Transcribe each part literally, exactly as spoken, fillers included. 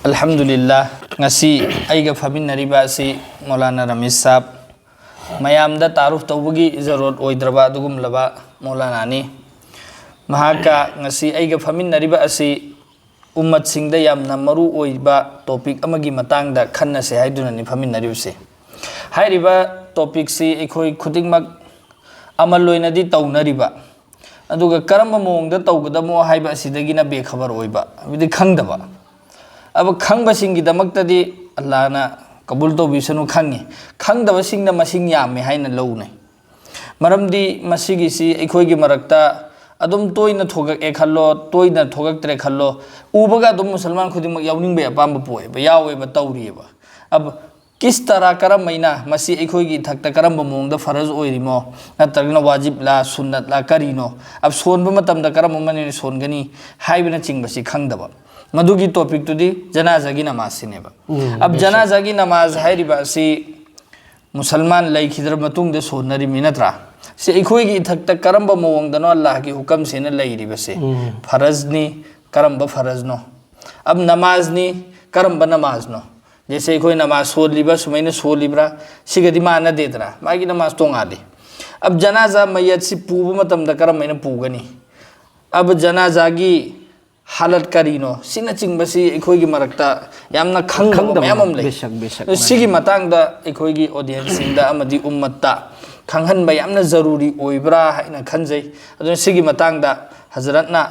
ꯑꯜꯍꯝꯗꯨꯂꯤꯜꯂꯥ꯫ ꯉꯁꯤ ꯑꯩꯒ ꯐꯝꯃꯤꯟꯅꯔꯤꯕ ꯑꯁꯤ ꯃꯧꯂꯥꯅꯥ ꯔꯃꯤꯁ ꯁꯥꯕ, ꯃꯌꯥꯝꯗ ꯇꯥꯔꯨꯐ ꯇꯧꯕꯒꯤ ꯖꯔꯨꯔꯠ ꯑꯣꯏꯗ꯭ꯔꯕ ꯑꯗꯨꯒꯨꯝꯂꯕ ꯃꯧꯂꯥꯅꯥꯅꯤ꯫ ꯃꯍꯥꯛꯀ ꯉꯁꯤ ꯑꯩꯒ ꯐꯝꯃꯤꯟꯅꯔꯤꯕ ꯑꯁꯤ ꯎꯝꯃꯠꯁꯤꯡꯗ ꯌꯥꯝꯅ ꯃꯔꯨ ꯑꯣꯏꯕ ꯇꯣꯄꯤꯛ ꯑꯃꯒꯤ ꯃꯇꯥꯡꯗ ꯈꯟꯅꯁꯦ ꯍꯥꯏꯗꯨꯅꯅꯤ ꯐꯝꯃꯤꯟꯅꯔꯤꯕꯁꯦ꯫ ꯍꯥꯏꯔꯤꯕ ꯇꯣꯄꯤꯛꯁꯤ ꯑꯩꯈꯣꯏ ꯈꯨꯗꯤꯡꯃꯛ ꯑꯃꯜ ꯑꯣꯏꯅꯗꯤ ꯇꯧꯅꯔꯤꯕ, ꯑꯗꯨꯒ ꯀꯔꯝꯕ ꯃꯑꯣꯡꯗ ꯇꯧꯒꯗꯃꯣ ꯍꯥꯏꯕ ꯑꯁꯤꯗꯒꯤꯅ ꯕꯦꯈꯕꯔ ꯑꯣꯏꯕ, ꯍꯥꯏꯕꯗꯤ ꯈꯪꯗꯕ꯫ ꯑꯕ ꯈꯪꯕꯁꯤꯡꯒꯤꯗꯃꯛꯇꯗꯤ ꯑꯜꯂꯥꯍꯅ ꯀꯕꯨꯜ ꯇꯧꯕꯤꯁꯅꯨ ꯈꯪꯉꯤ, ꯈꯪꯗꯕꯁꯤꯡꯅ ꯃꯁꯤꯡ ꯌꯥꯝꯃꯤ ꯍꯥꯏꯅ ꯂꯧꯅꯩ꯫ ꯃꯔꯝꯗꯤ ꯃꯁꯤꯒꯤꯁꯤ ꯑꯩꯈꯣꯏꯒꯤ ꯃꯔꯛꯇ ꯑꯗꯨꯝ ꯇꯣꯏꯅ ꯊꯣꯛꯂꯛꯑꯦ ꯈꯜꯂꯣ, ꯇꯣꯏꯅ ꯊꯣꯛꯂꯛꯇ꯭ꯔꯦ ꯈꯜꯂꯣ, ꯎꯕꯒ ꯑꯗꯨꯝ ꯃꯨꯁꯜꯃꯥꯟ ꯈꯨꯗꯤꯡꯃꯛ ꯌꯥꯎꯅꯤꯡꯕꯒꯤ ꯑꯄꯥꯝꯕ ꯄꯣꯛꯑꯦꯕ, ꯌꯥꯎꯋꯦꯕ, ꯇꯧꯔꯤꯑꯕ꯫ ꯑꯕ ꯀꯤꯁ ꯇꯔꯥ ꯀꯔꯝꯃꯥꯏꯅ ꯃꯁꯤ ꯑꯩꯈꯣꯏꯒꯤ ꯏꯊꯛꯇ ꯀꯔꯝꯕ ꯃꯑꯣꯡꯗ ꯐꯔꯖ ꯑꯣꯏꯔꯤꯃꯣ, ꯅꯠꯇ꯭ꯔꯒꯅ ꯋꯥꯖꯤꯕꯂꯥ ꯁꯨꯟꯅꯠꯂꯥ ꯀꯔꯤꯅꯣ, ꯑꯕ ꯁꯣꯟꯕ ꯃꯇꯝꯗ ꯀꯔꯝꯕ ꯃꯅꯤꯅ ꯁꯣꯟꯒꯅꯤ ꯍꯥꯏꯕꯅꯆꯤꯡꯕꯁꯤ ꯈꯪꯗꯕ꯫ ꯃꯗꯨꯒꯤ ꯇꯣꯄꯤꯛꯇꯨꯗꯤ ꯖꯅꯥꯖꯥꯒꯤ ꯅꯃꯥꯖꯁꯤꯅꯦꯕ꯫ ꯎꯝ, ꯑꯕ ꯕꯦꯁꯛ꯫ ꯖꯅꯥꯖꯥꯒꯤ ꯅꯃꯥꯖ ꯍꯥꯏꯔꯤꯕ ꯑꯁꯤ ꯃꯨꯁꯜꯃꯥꯟ ꯂꯩꯈꯤꯗ꯭ꯔ ꯃꯇꯨꯡꯗ ꯁꯣꯟꯅꯔꯤꯃꯤ ꯅꯠꯇ꯭ꯔꯥ? ꯁꯤ ꯑꯩꯈꯣꯏꯒꯤ ꯏꯊꯛꯇ ꯀꯔꯝꯕ ꯃꯑꯣꯡꯗꯅꯣ ꯑꯜꯂꯥꯍꯒꯤ ꯍꯨꯀꯝꯁꯤꯅ ꯂꯩꯔꯤꯕꯁꯦ? ꯎꯝ꯫ ꯐꯔꯖꯅꯤ, ꯀꯔꯝꯕ ꯐꯔꯖꯅꯣ? ꯑꯕ ꯅꯃꯥꯖꯅꯤ, ꯀꯔꯝꯕ ꯅꯃꯥꯖꯅꯣ? ꯖꯦꯁꯦ ꯑꯩꯈꯣꯏ ꯅꯃꯥꯖ ꯁꯣꯜꯂꯤꯕ ꯁꯨꯃꯥꯏꯅ ꯁꯣꯜꯂꯤꯕ꯭ꯔꯥ? ꯁꯤꯒꯗꯤ ꯃꯥꯟꯅꯗꯦꯗꯅ, ꯃꯥꯒꯤ ꯅꯃꯥꯖ ꯇꯣꯉꯥꯜꯂꯤ꯫ ꯑꯕ ꯖꯅꯥꯖꯥ ꯃꯌꯠꯁꯤ ꯄꯨꯕ ꯃꯇꯝꯗ ꯀꯔꯝꯍꯥꯏꯅ ꯄꯨꯒꯅꯤ? ꯑꯕ ꯖꯅꯥꯖꯥꯒꯤ ꯍꯥꯂꯠ ꯀꯔꯤꯅꯣ? ꯁꯤꯅꯆꯤꯡꯕꯁꯤ ꯑꯩꯈꯣꯏꯒꯤ ꯃꯔꯛꯇ ꯌꯥꯝꯅ ꯈꯪꯗꯕ ꯈꯪꯗꯕ ꯃꯌꯥꯝ ꯑꯃ ꯂꯩ꯫ ꯕꯦꯁꯛ, ꯕꯦꯁꯛ, ꯑꯗꯨꯅ ꯃꯥꯅꯤ꯫ ꯁꯤꯒꯤ ꯃꯇꯥꯡꯗ ꯑꯩꯈꯣꯏꯒꯤ ꯑꯣꯗꯤꯌꯦꯟꯁꯁꯤꯡꯗ ꯑꯃꯗꯤ ꯎꯝꯃꯠꯇ ꯈꯪꯍꯟꯕ ꯌꯥꯝꯅ ꯖꯔꯨꯔꯤ ꯑꯣꯏꯕ꯭ꯔꯥ ꯍꯥꯏꯅ ꯈꯟꯖꯩ꯫ ꯑꯗꯨꯅ ꯁꯤꯒꯤ ꯃꯇꯥꯡꯗ ꯍꯖꯔꯠꯅ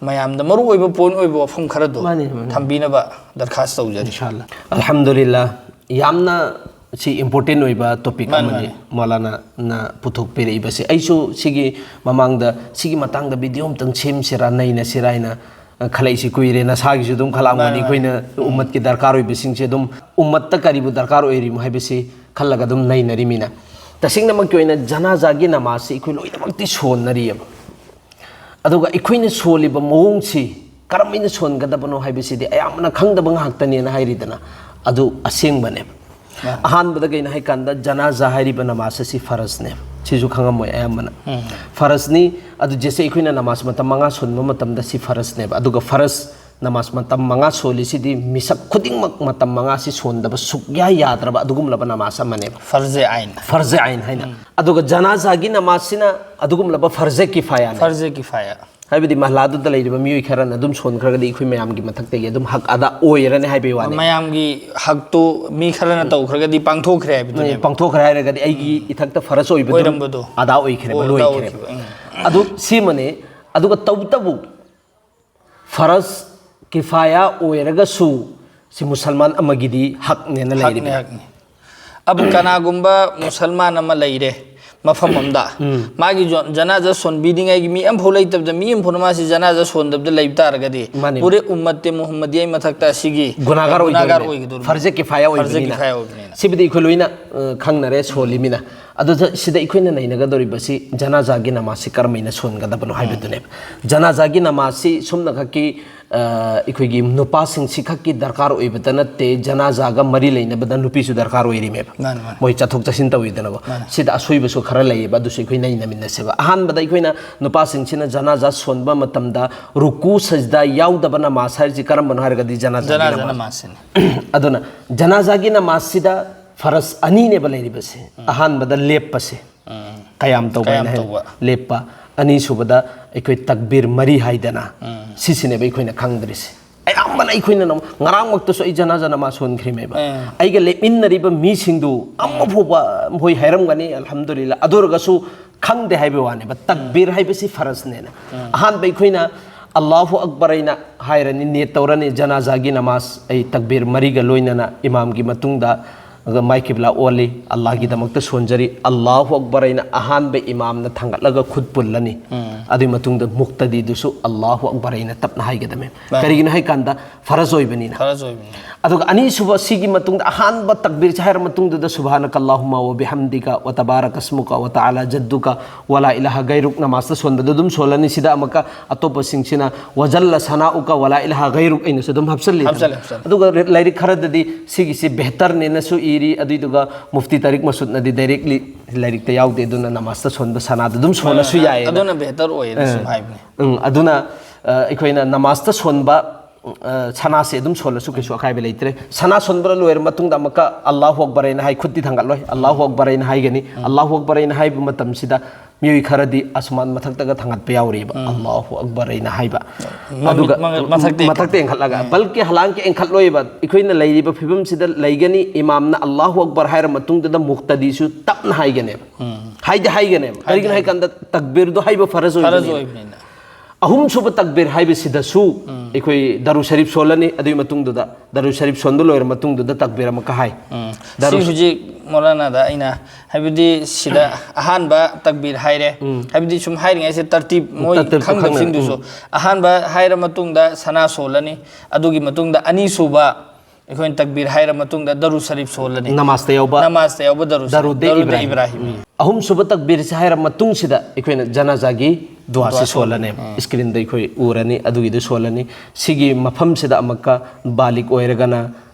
ꯃꯌꯥꯝꯗ ꯃꯔꯨ ꯑꯣꯏꯕ ꯄꯣꯏꯟ ꯑꯣꯏꯕ ꯋꯥꯐꯝ ꯈꯔꯗꯣ ꯃꯥꯅꯤ, ꯃꯥꯅꯤ꯫ ꯊꯝꯕꯤꯅꯕ ꯗꯔꯈꯥꯁ ꯇꯧꯖꯔꯤ꯫ ꯏꯟꯁꯥꯜꯂꯥ꯫ ꯑꯜꯍꯝꯗꯨꯂꯤꯜꯂꯥ, ꯌꯥꯝꯅ ꯁꯤ ꯏꯝꯄꯣꯔꯇꯦꯟ ꯑꯣꯏꯕ ꯇꯣꯄꯤꯛ ꯃꯥꯅꯤ, ꯑꯃꯅꯤ ꯃꯥꯅꯤ꯫ ꯃꯧꯂꯥꯅꯥꯅ ꯄꯨꯊꯣꯛꯄꯤꯔꯛꯏꯕꯁꯦ꯫ ꯑꯩꯁꯨ ꯁꯤꯒꯤ ꯃꯃꯥꯡꯗ ꯁꯤꯒꯤ ꯃꯇꯥꯡꯗ ꯚꯤꯗꯤꯑꯣ ꯑꯃꯇꯪ ꯁꯦꯝꯁꯤꯔꯥ, ꯅꯩꯅꯁꯤꯔꯥ ꯍꯥꯏꯅ ꯈꯜꯂꯛꯏꯁꯤ ꯀꯨꯏꯔꯦ꯫ ꯅꯁꯥꯒꯤꯁꯨ ꯑꯗꯨꯝ ꯈꯜꯂꯛꯑꯝꯒꯅꯤ꯫ ꯃꯥꯅꯤ, ꯃꯥꯅꯤ꯫ ꯑꯩꯈꯣꯏꯅ ꯎꯝ꯫ ꯎꯝꯃꯠꯀꯤ ꯗꯔꯀꯥꯔ ꯑꯣꯏꯕꯁꯤꯡꯁꯦ ꯑꯗꯨꯝ ꯎꯝꯃꯠꯇ ꯀꯔꯤꯕꯨ ꯗꯔꯀꯥꯔ ꯑꯣꯏꯔꯤꯃꯣ ꯍꯥꯏꯕꯁꯤ ꯈꯜꯂꯒ ꯑꯗꯨꯝ ꯅꯩꯅꯔꯤꯃꯤꯅ꯫ ꯇꯁꯦꯡꯅꯃꯛꯀꯤ ꯑꯣꯏꯅ ꯖꯅꯥꯖꯥꯒꯤ ꯅꯃꯥꯖꯁꯤ ꯑꯩꯈꯣꯏ ꯂꯣꯏꯅꯃꯛꯇꯤ ꯁꯣꯟꯅꯔꯤꯑꯕ꯫ ꯑꯗꯨꯒ ꯑꯩꯈꯣꯏꯅ ꯁꯣꯜꯂꯤꯕ ꯃꯑꯣꯡꯁꯤ ꯀꯔꯝꯍꯥꯏꯅ ꯁꯣꯟꯒꯗꯕꯅꯣ ꯍꯥꯏꯕꯁꯤꯗꯤ ꯑꯌꯥꯝꯕꯅ ꯈꯪꯗꯕ ꯉꯥꯛꯇꯅꯦꯅ ꯍꯥꯏꯔꯤꯗꯅ, ꯑꯗꯨ ꯑꯁꯦꯡꯕꯅꯦꯕ꯫ ꯑꯥ꯫ ꯑꯍꯥꯟꯕꯗ ꯀꯩꯅꯣ ꯍꯥꯏꯀꯥꯟꯗ ꯖꯅꯥꯖꯥ ꯍꯥꯏꯔꯤꯕ ꯅꯃꯥꯖ ꯑꯁꯤ ꯐꯔꯖꯅꯦꯕ꯫ ꯁꯤꯁꯨ ꯈꯪꯉꯝꯃꯣꯏ ꯑꯌꯥꯝꯕꯅ꯫ ꯎꯝ꯫ ꯐꯔꯖꯅꯤ, ꯑꯗꯨ ꯖꯦꯁꯦ ꯑꯩꯈꯣꯏꯅ ꯅꯃꯥꯖ ꯃꯇꯝ ꯃꯉꯥ ꯁꯣꯟꯕ ꯃꯇꯝꯗ ꯁꯤ ꯐꯔꯖꯅꯦꯕ꯫ ꯑꯗꯨꯒ ꯐꯔꯖ ꯅꯃꯥꯖ ꯃꯇꯝ ꯃꯉꯥ ꯁꯣꯜꯂꯤꯁꯤꯗꯤ ꯃꯤꯁꯛ ꯈꯨꯗꯤꯡꯃꯛ ꯃꯇꯝ ꯃꯉꯥꯁꯤ ꯁꯣꯟꯗꯕ ꯁꯨꯛꯌꯥ ꯌꯥꯗ꯭ꯔꯕ ꯑꯗꯨꯒꯨꯝꯂꯕ ꯅꯃꯥꯖ ꯑꯃꯅꯦꯕ꯫ ꯐꯔꯖꯦ ꯑꯥꯏꯟ꯫ ꯐꯔꯖꯦ ꯑꯥꯏꯟ ꯍꯥꯏꯅ꯫ ꯑꯗꯨꯒ ꯖꯅꯥꯖꯥꯒꯤ ꯅꯃꯥꯖꯁꯤꯅ ꯑꯗꯨꯒꯨꯝꯂꯕ ꯐꯔꯖꯦ ꯀꯤꯐꯥꯌꯥꯅꯦ꯫ ꯐꯔꯖꯦ ꯀꯤꯐꯥꯌꯥ꯫ ꯍꯥꯏꯕꯗꯤ ꯃꯍꯜꯂꯥꯗꯨꯗ ꯂꯩꯔꯤꯕ ꯃꯤꯑꯣꯏ ꯈꯔꯅ ꯑꯗꯨꯝ ꯁꯣꯟꯈ꯭ꯔꯒꯗꯤ ꯑꯩꯈꯣꯏ ꯃꯌꯥꯝꯒꯤ ꯃꯊꯛꯇꯒꯤ ꯑꯗꯨꯝ ꯍꯛ ꯑꯗꯥ ꯑꯣꯏꯔꯅꯤ ꯍꯥꯏꯕꯒꯤ ꯋꯥꯅꯤ꯫ ꯃꯌꯥꯝꯒꯤ ꯍꯛꯇꯨ ꯃꯤ ꯈꯔꯅ ꯇꯧꯈ꯭ꯔꯒꯗꯤ ꯄꯥꯡꯊꯣꯛꯈ꯭ꯔꯦ ꯍꯥꯏꯕꯗꯨꯅꯦꯕ꯫ ꯄꯥꯡꯊꯣꯛꯈ꯭ꯔꯦ ꯍꯥꯏꯔꯒꯗꯤ ꯑꯩꯒꯤ ꯏꯊꯛꯇ ꯐꯔꯖ ꯑꯣꯏꯕꯗꯨ ꯑꯣꯏꯔꯝꯕꯗꯣ꯫ ꯑꯗꯥ ꯑꯣꯏꯈ꯭ꯔꯦꯕ, ꯑꯣ, ꯑꯗꯥ ꯂꯣꯏꯈ꯭ꯔꯦꯕ꯫ ꯑꯣꯏꯈꯤꯕ, ꯎꯝ꯫ ꯑꯗꯨ ꯁꯤꯃꯅꯦ꯫ ꯑꯗꯨꯒ ꯇꯧꯕꯇꯕꯨ ꯐꯔꯖ ꯀꯤꯐꯥꯌꯥ ꯑꯣꯏꯔꯒꯁꯨ ꯁꯤ ꯃꯨꯁꯜꯃꯥꯟ ꯑꯃꯒꯤꯗꯤ ꯍꯛꯅꯦꯅ ꯍꯛꯅꯤ, ꯂꯩꯔꯤꯕꯅꯤ꯫ ꯍꯛꯅꯤ꯫ ꯑꯕꯨ ꯀꯅꯥꯒꯨꯝꯕ ꯃꯨꯁꯜꯃꯥꯟ ꯑꯃ ꯂꯩꯔꯦ ꯃꯐꯝ ꯑꯃꯗ, ꯃꯥꯒꯤ ꯖꯣ-, ꯖꯅꯥꯖꯥ ꯁꯣꯟꯕꯤꯅꯤꯡꯉꯥꯏꯒꯤ ꯃꯤ ꯑꯝꯐꯥꯎ ꯂꯩꯇꯕꯗ, ꯃꯤ ꯑꯝꯐꯥꯎꯅ ꯃꯥꯁꯤ ꯖꯅꯥꯖꯥ ꯁꯣꯟꯗꯕꯗ ꯂꯩꯕ ꯇꯥꯔꯒꯗꯤ, ꯃꯥꯅꯤ꯫ ꯄꯨꯔꯦ ꯎꯝꯃꯠꯇꯦ ꯃꯨꯍꯝꯃꯗꯤꯌꯥꯒꯤ ꯃꯊꯛꯇ ꯑꯁꯤꯒꯤ ꯒꯨꯅꯥꯒꯥꯔ ꯒꯨꯅꯥꯒꯥꯔ ꯑꯣꯏꯗꯣꯏꯅꯦ꯫ ꯑꯣꯏꯒꯗꯧꯔꯤꯕꯅꯤ꯫ ꯐꯔꯖꯦ ꯀꯤꯐꯥꯌꯥ ꯐꯔꯖꯦ ꯑꯣꯏꯕꯅꯤꯅ꯫ ꯀꯤꯐꯥꯌꯥ ꯑꯣꯏꯕꯅꯤꯅ꯫ ꯁꯤꯕꯨꯗꯤ ꯑꯩꯈꯣꯏ ꯂꯣꯏꯅ ꯑ, ꯈꯪꯅꯔꯦ, ꯁꯣꯜꯂꯤꯃꯤꯅ꯫ ꯑꯗꯨꯗ ꯁꯤꯗ ꯑꯩꯈꯣꯏꯅ ꯅꯩꯅꯒꯗꯧꯔꯤꯕꯁꯤ ꯖꯅꯥꯖꯥꯒꯤ ꯅꯃꯥꯖꯁꯤ ꯀꯔꯝꯍꯥꯏꯅ ꯁꯣꯟꯒꯗꯕꯅꯣ ꯍꯥꯏꯕꯗꯨꯅꯦꯕ꯫ ꯖꯅꯥꯖꯥꯒꯤ ꯅꯃꯥꯖꯁꯤ ꯁꯨꯝꯅꯈꯛꯀꯤ ꯑ, ꯑꯩꯈꯣꯏꯒꯤ ꯅꯨꯄꯥꯁꯤꯡꯁꯤ ꯈꯛꯀꯤ ꯗꯔꯀꯥꯔ ꯑꯣꯏꯕꯇ ꯅꯠꯇꯦ, ꯖꯅꯥꯖꯥꯒ ꯃꯔꯤ ꯂꯩꯅꯕꯗ ꯅꯨꯄꯤꯁꯨ ꯗꯔꯀꯥꯔ ꯑꯣꯏꯔꯤꯃꯦꯕ꯫ ꯃꯥꯅꯤ, ꯃꯥꯅꯤ꯫ ꯃꯣꯏ ꯆꯠꯊꯣꯛ ꯆꯠꯁꯤꯟ ꯇꯧꯋꯤꯗꯅꯀꯣ꯫ ꯃꯥꯅꯤ꯫ ꯁꯤꯗ ꯑꯁꯣꯏꯕꯁꯨ ꯈꯔ ꯂꯩꯌꯦꯕ, ꯑꯗꯨꯁꯨ ꯑꯩꯈꯣꯏ ꯅꯩꯅꯃꯤꯟꯅꯁꯦꯕ꯫ ꯑꯍꯥꯟꯕꯗ ꯑꯩꯈꯣꯏꯅ ꯅꯨꯄꯥꯁꯤꯡꯁꯤꯅ ꯖꯅꯥꯖꯥ ꯁꯣꯟꯕ ꯃꯇꯝꯗ ꯔꯨꯀꯨ ꯁꯖꯗꯥ ꯌꯥꯎꯗꯕ ꯅꯃꯥꯖ ꯍꯥꯏꯔꯤꯁꯤ ꯀꯔꯝꯕꯅꯣ ꯍꯥꯏꯔꯒꯗꯤ ꯖꯅꯥꯖꯥꯒꯤ ꯖꯅꯥꯖꯥ ꯅꯃꯥꯖ꯫ ꯅꯃꯥꯖꯁꯤꯅꯤ꯫ ꯑꯗꯨꯅ ꯖꯅꯥꯖꯥꯒꯤ ꯅꯃꯥꯖꯁꯤꯗ ꯐꯔꯖ ꯑꯅꯤꯅꯦꯕ ꯂꯩꯔꯤꯕꯁꯦ꯫ ꯑꯍꯥꯟꯕꯗ ꯂꯦꯞꯄꯁꯦ, ꯀꯌꯥꯝ ꯇꯧꯕ ꯀꯌꯥꯝ ꯍꯥꯏꯅ ꯍꯥꯏ-, ꯇꯧꯕ꯫ ꯂꯦꯞꯄ꯫ ꯑꯅꯤꯁꯨꯕꯗ ꯑꯩꯈꯣꯏ ꯇꯛꯕꯤꯔ ꯃꯔꯤ ꯍꯥꯏꯗꯅ, ꯁꯤꯁꯤꯅꯦꯕ ꯑꯩꯈꯣꯏꯅ ꯈꯪꯗ꯭ꯔꯤꯁꯦ꯫ ꯑꯌꯥꯝꯕꯅ ꯑꯩꯈꯣꯏꯅ ꯅꯝ-, ꯉꯔꯥꯡꯃꯛꯇꯁꯨ ꯑꯩ ꯖꯅꯥꯖꯥ ꯅꯃꯥꯖ ꯁꯣꯟꯈ꯭ꯔꯤꯃꯦꯕ꯫ ꯑꯥ꯫ ꯑꯩꯒ ꯂꯦꯞꯃꯤꯟꯅꯔꯤꯕ ꯃꯤꯁꯤꯡꯗꯨ ꯑꯃ ꯐꯥꯎꯕ ꯃꯈꯣꯏ ꯍꯥꯏꯔꯝꯒꯅꯤ, ꯑꯜꯍꯝꯗꯨꯂꯤꯜꯂꯥ꯫ ꯑꯗꯨ ꯑꯣꯏꯔꯒꯁꯨ ꯈꯪꯗꯦ ꯍꯥꯏꯕꯒꯤ ꯋꯥꯅꯦꯕ꯫ ꯇꯛꯕꯤꯔ ꯍꯥꯏꯕꯁꯤ ꯐꯔꯖꯅꯦꯅ꯫ ꯑꯍꯥꯟꯕ ꯑꯩꯈꯣꯏꯅ ꯑꯜꯂꯥꯍꯨ ꯑꯛꯕꯔ ꯑꯩꯅ ꯍꯥꯏꯔꯅꯤ, ꯅꯤꯌꯠ ꯇꯧꯔꯅꯤ, ꯖꯅꯥꯖꯥꯒꯤ ꯅꯃꯥꯖ ꯑꯩ ꯇꯛꯕꯤꯔ ꯃꯔꯤꯒ ꯂꯣꯏꯅꯅ ꯏꯃꯥꯝꯒꯤ ꯃꯇꯨꯡꯗ ꯃꯥꯏ ꯀꯤꯕ꯭ꯂꯥ ꯑꯣꯜꯂꯤ, ꯑꯜꯂꯥꯍꯒꯤꯗꯃꯛꯇ ꯁꯣꯟꯖꯔꯤ, ꯑꯜꯂꯥꯍꯨ ꯑꯛꯕꯔ ꯑꯩꯅ ꯑꯍꯥꯟꯕ ꯏꯃꯥꯝꯅ ꯊꯥꯡꯒꯠꯂꯒ ꯈꯨꯠ ꯄꯨꯜꯂꯅꯤ꯫ ꯑꯗꯨꯒꯤ ꯃꯇꯨꯡꯗ ꯃꯨꯛꯇꯗꯤꯗꯨꯁꯨ ꯑꯜꯂꯥꯍꯨ ꯑꯛꯕꯔ ꯑꯩꯅ ꯇꯞꯅ ꯍꯥꯏꯒꯗꯕꯅꯤ꯫ ꯃꯥꯅꯦ꯫ ꯀꯔꯤꯒꯤꯅꯣ ꯍꯥꯏꯀꯥꯟꯗ ꯐꯔꯖ ꯑꯣꯏꯕꯅꯤꯅ꯫ ꯐꯔꯖ ꯑꯣꯏꯕꯅꯤ꯫ ꯑꯗꯨꯒ ꯑꯅꯤꯁꯨꯕ ꯁꯤꯒꯤ ꯃꯇꯨꯡꯗ ꯑꯍꯥꯟꯕ ꯇꯛꯕꯤꯔꯁꯦ ꯍꯥꯏꯔ ꯃꯇꯨꯡꯗꯨꯗ ꯁꯨꯕꯍꯥꯅꯀ ꯑꯜꯂꯥꯍꯨꯝꯃ ꯋ ꯕꯤꯍꯝꯗꯤꯀ ꯋ ꯇꯕꯥꯔꯛ ꯑꯁꯃꯨꯀ ꯋ ꯇꯥꯂꯥ ꯖꯠꯗꯨꯀ ꯋ ꯂꯥ ꯏꯂꯥꯍ ꯒꯩꯔꯨꯛ ꯅꯃꯥꯖꯇ ꯁꯣꯟꯕꯗ ꯑꯗꯨꯝ ꯁꯣꯜꯂꯅꯤ꯫ ꯁꯤꯗ ꯑꯃꯨꯛꯀ ꯑꯇꯣꯞꯄꯁꯤꯡꯁꯤꯅ ꯋ ꯖꯜꯂ ꯁꯅꯥꯎꯀ ꯋ ꯂꯥ ꯏꯂꯥꯍ ꯒꯩꯔꯨꯛ ꯑꯩꯅꯁꯨ ꯑꯗꯨꯝ ꯍꯥꯞꯆꯜꯂꯤ꯫ ꯍꯥꯞꯆꯜꯂꯦ, ꯍꯥꯞꯆꯜꯂꯦ꯫ ꯑꯗꯨꯒ ꯔꯦ-, ꯂꯥꯏꯔꯤꯛ ꯈꯔꯗꯗꯤ ꯁꯤꯒꯤꯁꯤ ꯕꯦꯍꯇꯔꯅꯦꯅꯁꯨ ꯏꯔꯤ, ꯑꯗꯨꯏꯗꯨꯒ ꯃꯨꯐꯇꯤ ꯇꯥꯔꯤꯛ ꯃꯁꯨꯗꯅꯗꯤ ꯗꯥꯏꯔꯦꯛꯂꯤ ꯂꯥꯏꯔꯤꯛꯇ ꯌꯥꯎꯗꯦ, ꯑꯗꯨꯅ ꯅꯃꯥꯖꯇ ꯁꯣꯟꯕ ꯁꯅꯥꯗ ꯑꯗꯨꯝ ꯁꯣꯜꯂꯁꯨ ꯌꯥꯏꯌꯦꯅ꯫ ꯑꯗꯨꯅ ꯕꯦꯍꯇꯔ ꯑꯣꯏꯌꯦꯅ ꯁꯨꯝ ꯍꯥꯏꯕꯅꯤ꯫ ꯎꯝ, ꯑꯗꯨꯅ ꯑ, ꯑꯩꯈꯣꯏꯅ ꯅꯃꯥꯖꯇ ꯁꯣꯟꯕ ꯑ, ꯁꯅꯥꯁꯦ ꯑꯗꯨꯝ ꯁꯣꯜꯂꯁꯨ ꯀꯩꯁꯨ ꯑꯀꯥꯏꯕ ꯂꯩꯇ꯭ꯔꯦ꯫ ꯁꯅꯥ ꯁꯣꯟꯕ ꯂꯣꯏꯔ ꯃꯇꯨꯡꯗ ꯑꯃꯨꯛꯀ "ꯑꯜꯂꯥꯍꯨ ꯑꯛꯕꯔ" ꯍꯥꯏꯅ ꯍꯥꯏ, ꯈꯨꯠꯇꯤ ꯊꯥꯡꯒꯠꯂꯣꯏ, "ꯑꯜꯂꯥꯍꯨ ꯑꯛꯕꯔ" ꯍꯥꯏꯅ ꯍꯥꯏꯒꯅꯤ꯫ "ꯑꯜꯂꯥꯍꯨ ꯑꯛꯕꯔ" ꯍꯥꯏꯅ ꯍꯥꯏꯕ ꯃꯇꯝꯁꯤꯗ ꯃꯤꯑꯣꯏ ꯈꯔꯗꯤ ꯑꯁꯃꯥꯟ ꯃꯊꯛꯇꯒ ꯊꯥꯡꯒꯠꯄ ꯌꯥꯎꯔꯤꯕ, "ꯑꯜꯂꯥꯍꯨ ꯑꯛꯕꯔ" ꯍꯥꯏꯅ ꯍꯥꯏꯕ꯫ ꯃꯃꯤꯠ ꯑꯗꯨꯒ ꯃ-, ꯃꯊꯛꯇ ꯃꯊꯛꯇ ꯌꯦꯡꯈꯠꯂꯒ, ꯕꯜꯀꯤ ꯍꯂꯥꯡꯀꯤ ꯌꯦꯡꯈꯠꯂꯣꯏꯕ, ꯑꯩꯈꯣꯏꯅ ꯂꯩꯔꯤꯕ ꯐꯤꯕꯝꯁꯤꯗ ꯂꯩꯒꯅꯤ, ꯏꯃꯥꯝꯅ "ꯑꯜꯂꯥꯍꯨ ꯑꯛꯕꯔ" ꯍꯥꯏꯔ ꯃꯇꯨꯡꯗꯨꯗ ꯃꯨꯛꯇꯗꯤꯁꯨ ꯇꯞꯅ ꯍꯥꯏꯒꯅꯦꯕ꯫ ꯍꯥꯏꯗꯤ ꯍꯥꯏꯒꯅꯦꯕ꯫ ꯀꯔꯤꯒꯤꯅꯣ ꯍꯥꯏ ꯀꯥꯟꯗ ꯇꯛꯕꯤꯔꯗꯣ ꯍꯥꯏꯕ ꯐꯔꯖ ꯐꯔꯖ ꯑꯣꯏꯕꯅꯤꯅ꯫ ꯑꯣꯏꯕꯅꯤꯅ꯫ ꯑꯍꯨꯝꯁꯨꯕ ꯇꯛꯕꯤꯔ ꯍꯥꯏꯕꯁꯤꯗꯁꯨ ꯑꯩꯈꯣꯏ ꯗꯔꯨ ꯁꯔꯤꯐ ꯁꯣꯜꯂꯅꯤ꯫ ꯑꯗꯨꯒꯤ ꯃꯇꯨꯡꯗꯨꯗ, ꯗꯔꯨ ꯁꯔꯤꯐ ꯁꯣꯟꯕ ꯂꯣꯏꯔ ꯃꯇꯨꯡꯗꯨꯗ ꯇꯛꯕꯤꯔ ꯑꯃꯨꯛꯀ ꯍꯥꯏ꯫ ꯎꯝ꯫ ꯁꯤ ꯗꯔꯨ ꯍꯧꯖꯤꯛ ꯃꯧꯂꯥꯅꯥꯗ ꯑꯩꯅ, ꯍꯥꯏꯕꯗꯤ ꯁꯤꯗ ꯑꯍꯥꯟꯕ ꯇꯛꯕꯤꯔ ꯍꯥꯏꯔꯦ꯫ ꯎꯝ꯫ ꯍꯥꯏꯕꯗꯤ ꯁꯨꯝ ꯍꯥꯏꯔꯤꯉꯩꯁꯦ ꯇꯔꯇꯤꯞ ꯃꯣꯏ ꯇꯔꯇꯤꯞꯇꯨ ꯈꯪꯗꯕꯁꯤꯡꯗꯨꯁꯨ ꯈꯪꯅ-, ꯎꯝ꯫ ꯑꯍꯥꯟꯕ ꯍꯥꯏꯔ ꯃꯇꯨꯡꯗ ꯁꯅꯥ ꯁꯣꯜꯂꯅꯤ꯫ ꯑꯗꯨꯒꯤ ꯃꯇꯨꯡꯗ ꯑꯅꯤꯁꯨꯕ ꯑꯩꯈꯣꯏꯅ ꯇꯛꯕꯤꯔ ꯍꯥꯏꯔ ꯃꯇꯨꯡꯗ ꯗꯔꯨ ꯁꯔꯤꯐ ꯁꯣꯜꯂꯅꯤ꯫ ꯅꯃꯥꯖꯇ ꯌꯥꯎꯕ ꯅꯃꯥꯖꯇ ꯌꯥꯎꯕ ꯗꯔꯨ ꯁꯔꯤꯐ, ꯗꯔꯨꯗ ꯗꯔꯨꯗ ꯏꯕ꯭ꯔꯥꯍꯤꯝ꯫ ꯏꯕ꯭ꯔꯥꯍꯤꯝ꯫ ꯎꯝ꯫ ꯑꯍꯨꯝꯁꯨꯕ ꯇꯛꯕꯤꯔꯁꯦ ꯍꯥꯏꯔ ꯃꯇꯨꯡꯁꯤꯗ ꯑꯩꯈꯣꯏꯅ ꯖꯅꯥꯖꯥꯒꯤ ꯗꯨꯋꯥꯁꯤ ꯗꯨꯋꯥ ꯁꯣꯜꯂꯅꯤ꯫ ꯁꯣꯜꯂꯅꯤ꯫ ꯎꯝ꯫ ꯁ꯭ꯀ꯭ꯔꯤꯟꯗ ꯑꯩꯈꯣꯏ ꯎꯔꯅꯤ, ꯑꯗꯨꯒꯤꯗꯨ ꯁꯣꯜꯂꯅꯤ꯫ ꯁꯤꯒꯤ ꯃꯐꯝꯁꯤꯗ ꯑꯃꯨꯛꯀ ꯕꯥꯂꯤꯛ ꯑꯣꯏꯔꯒꯅ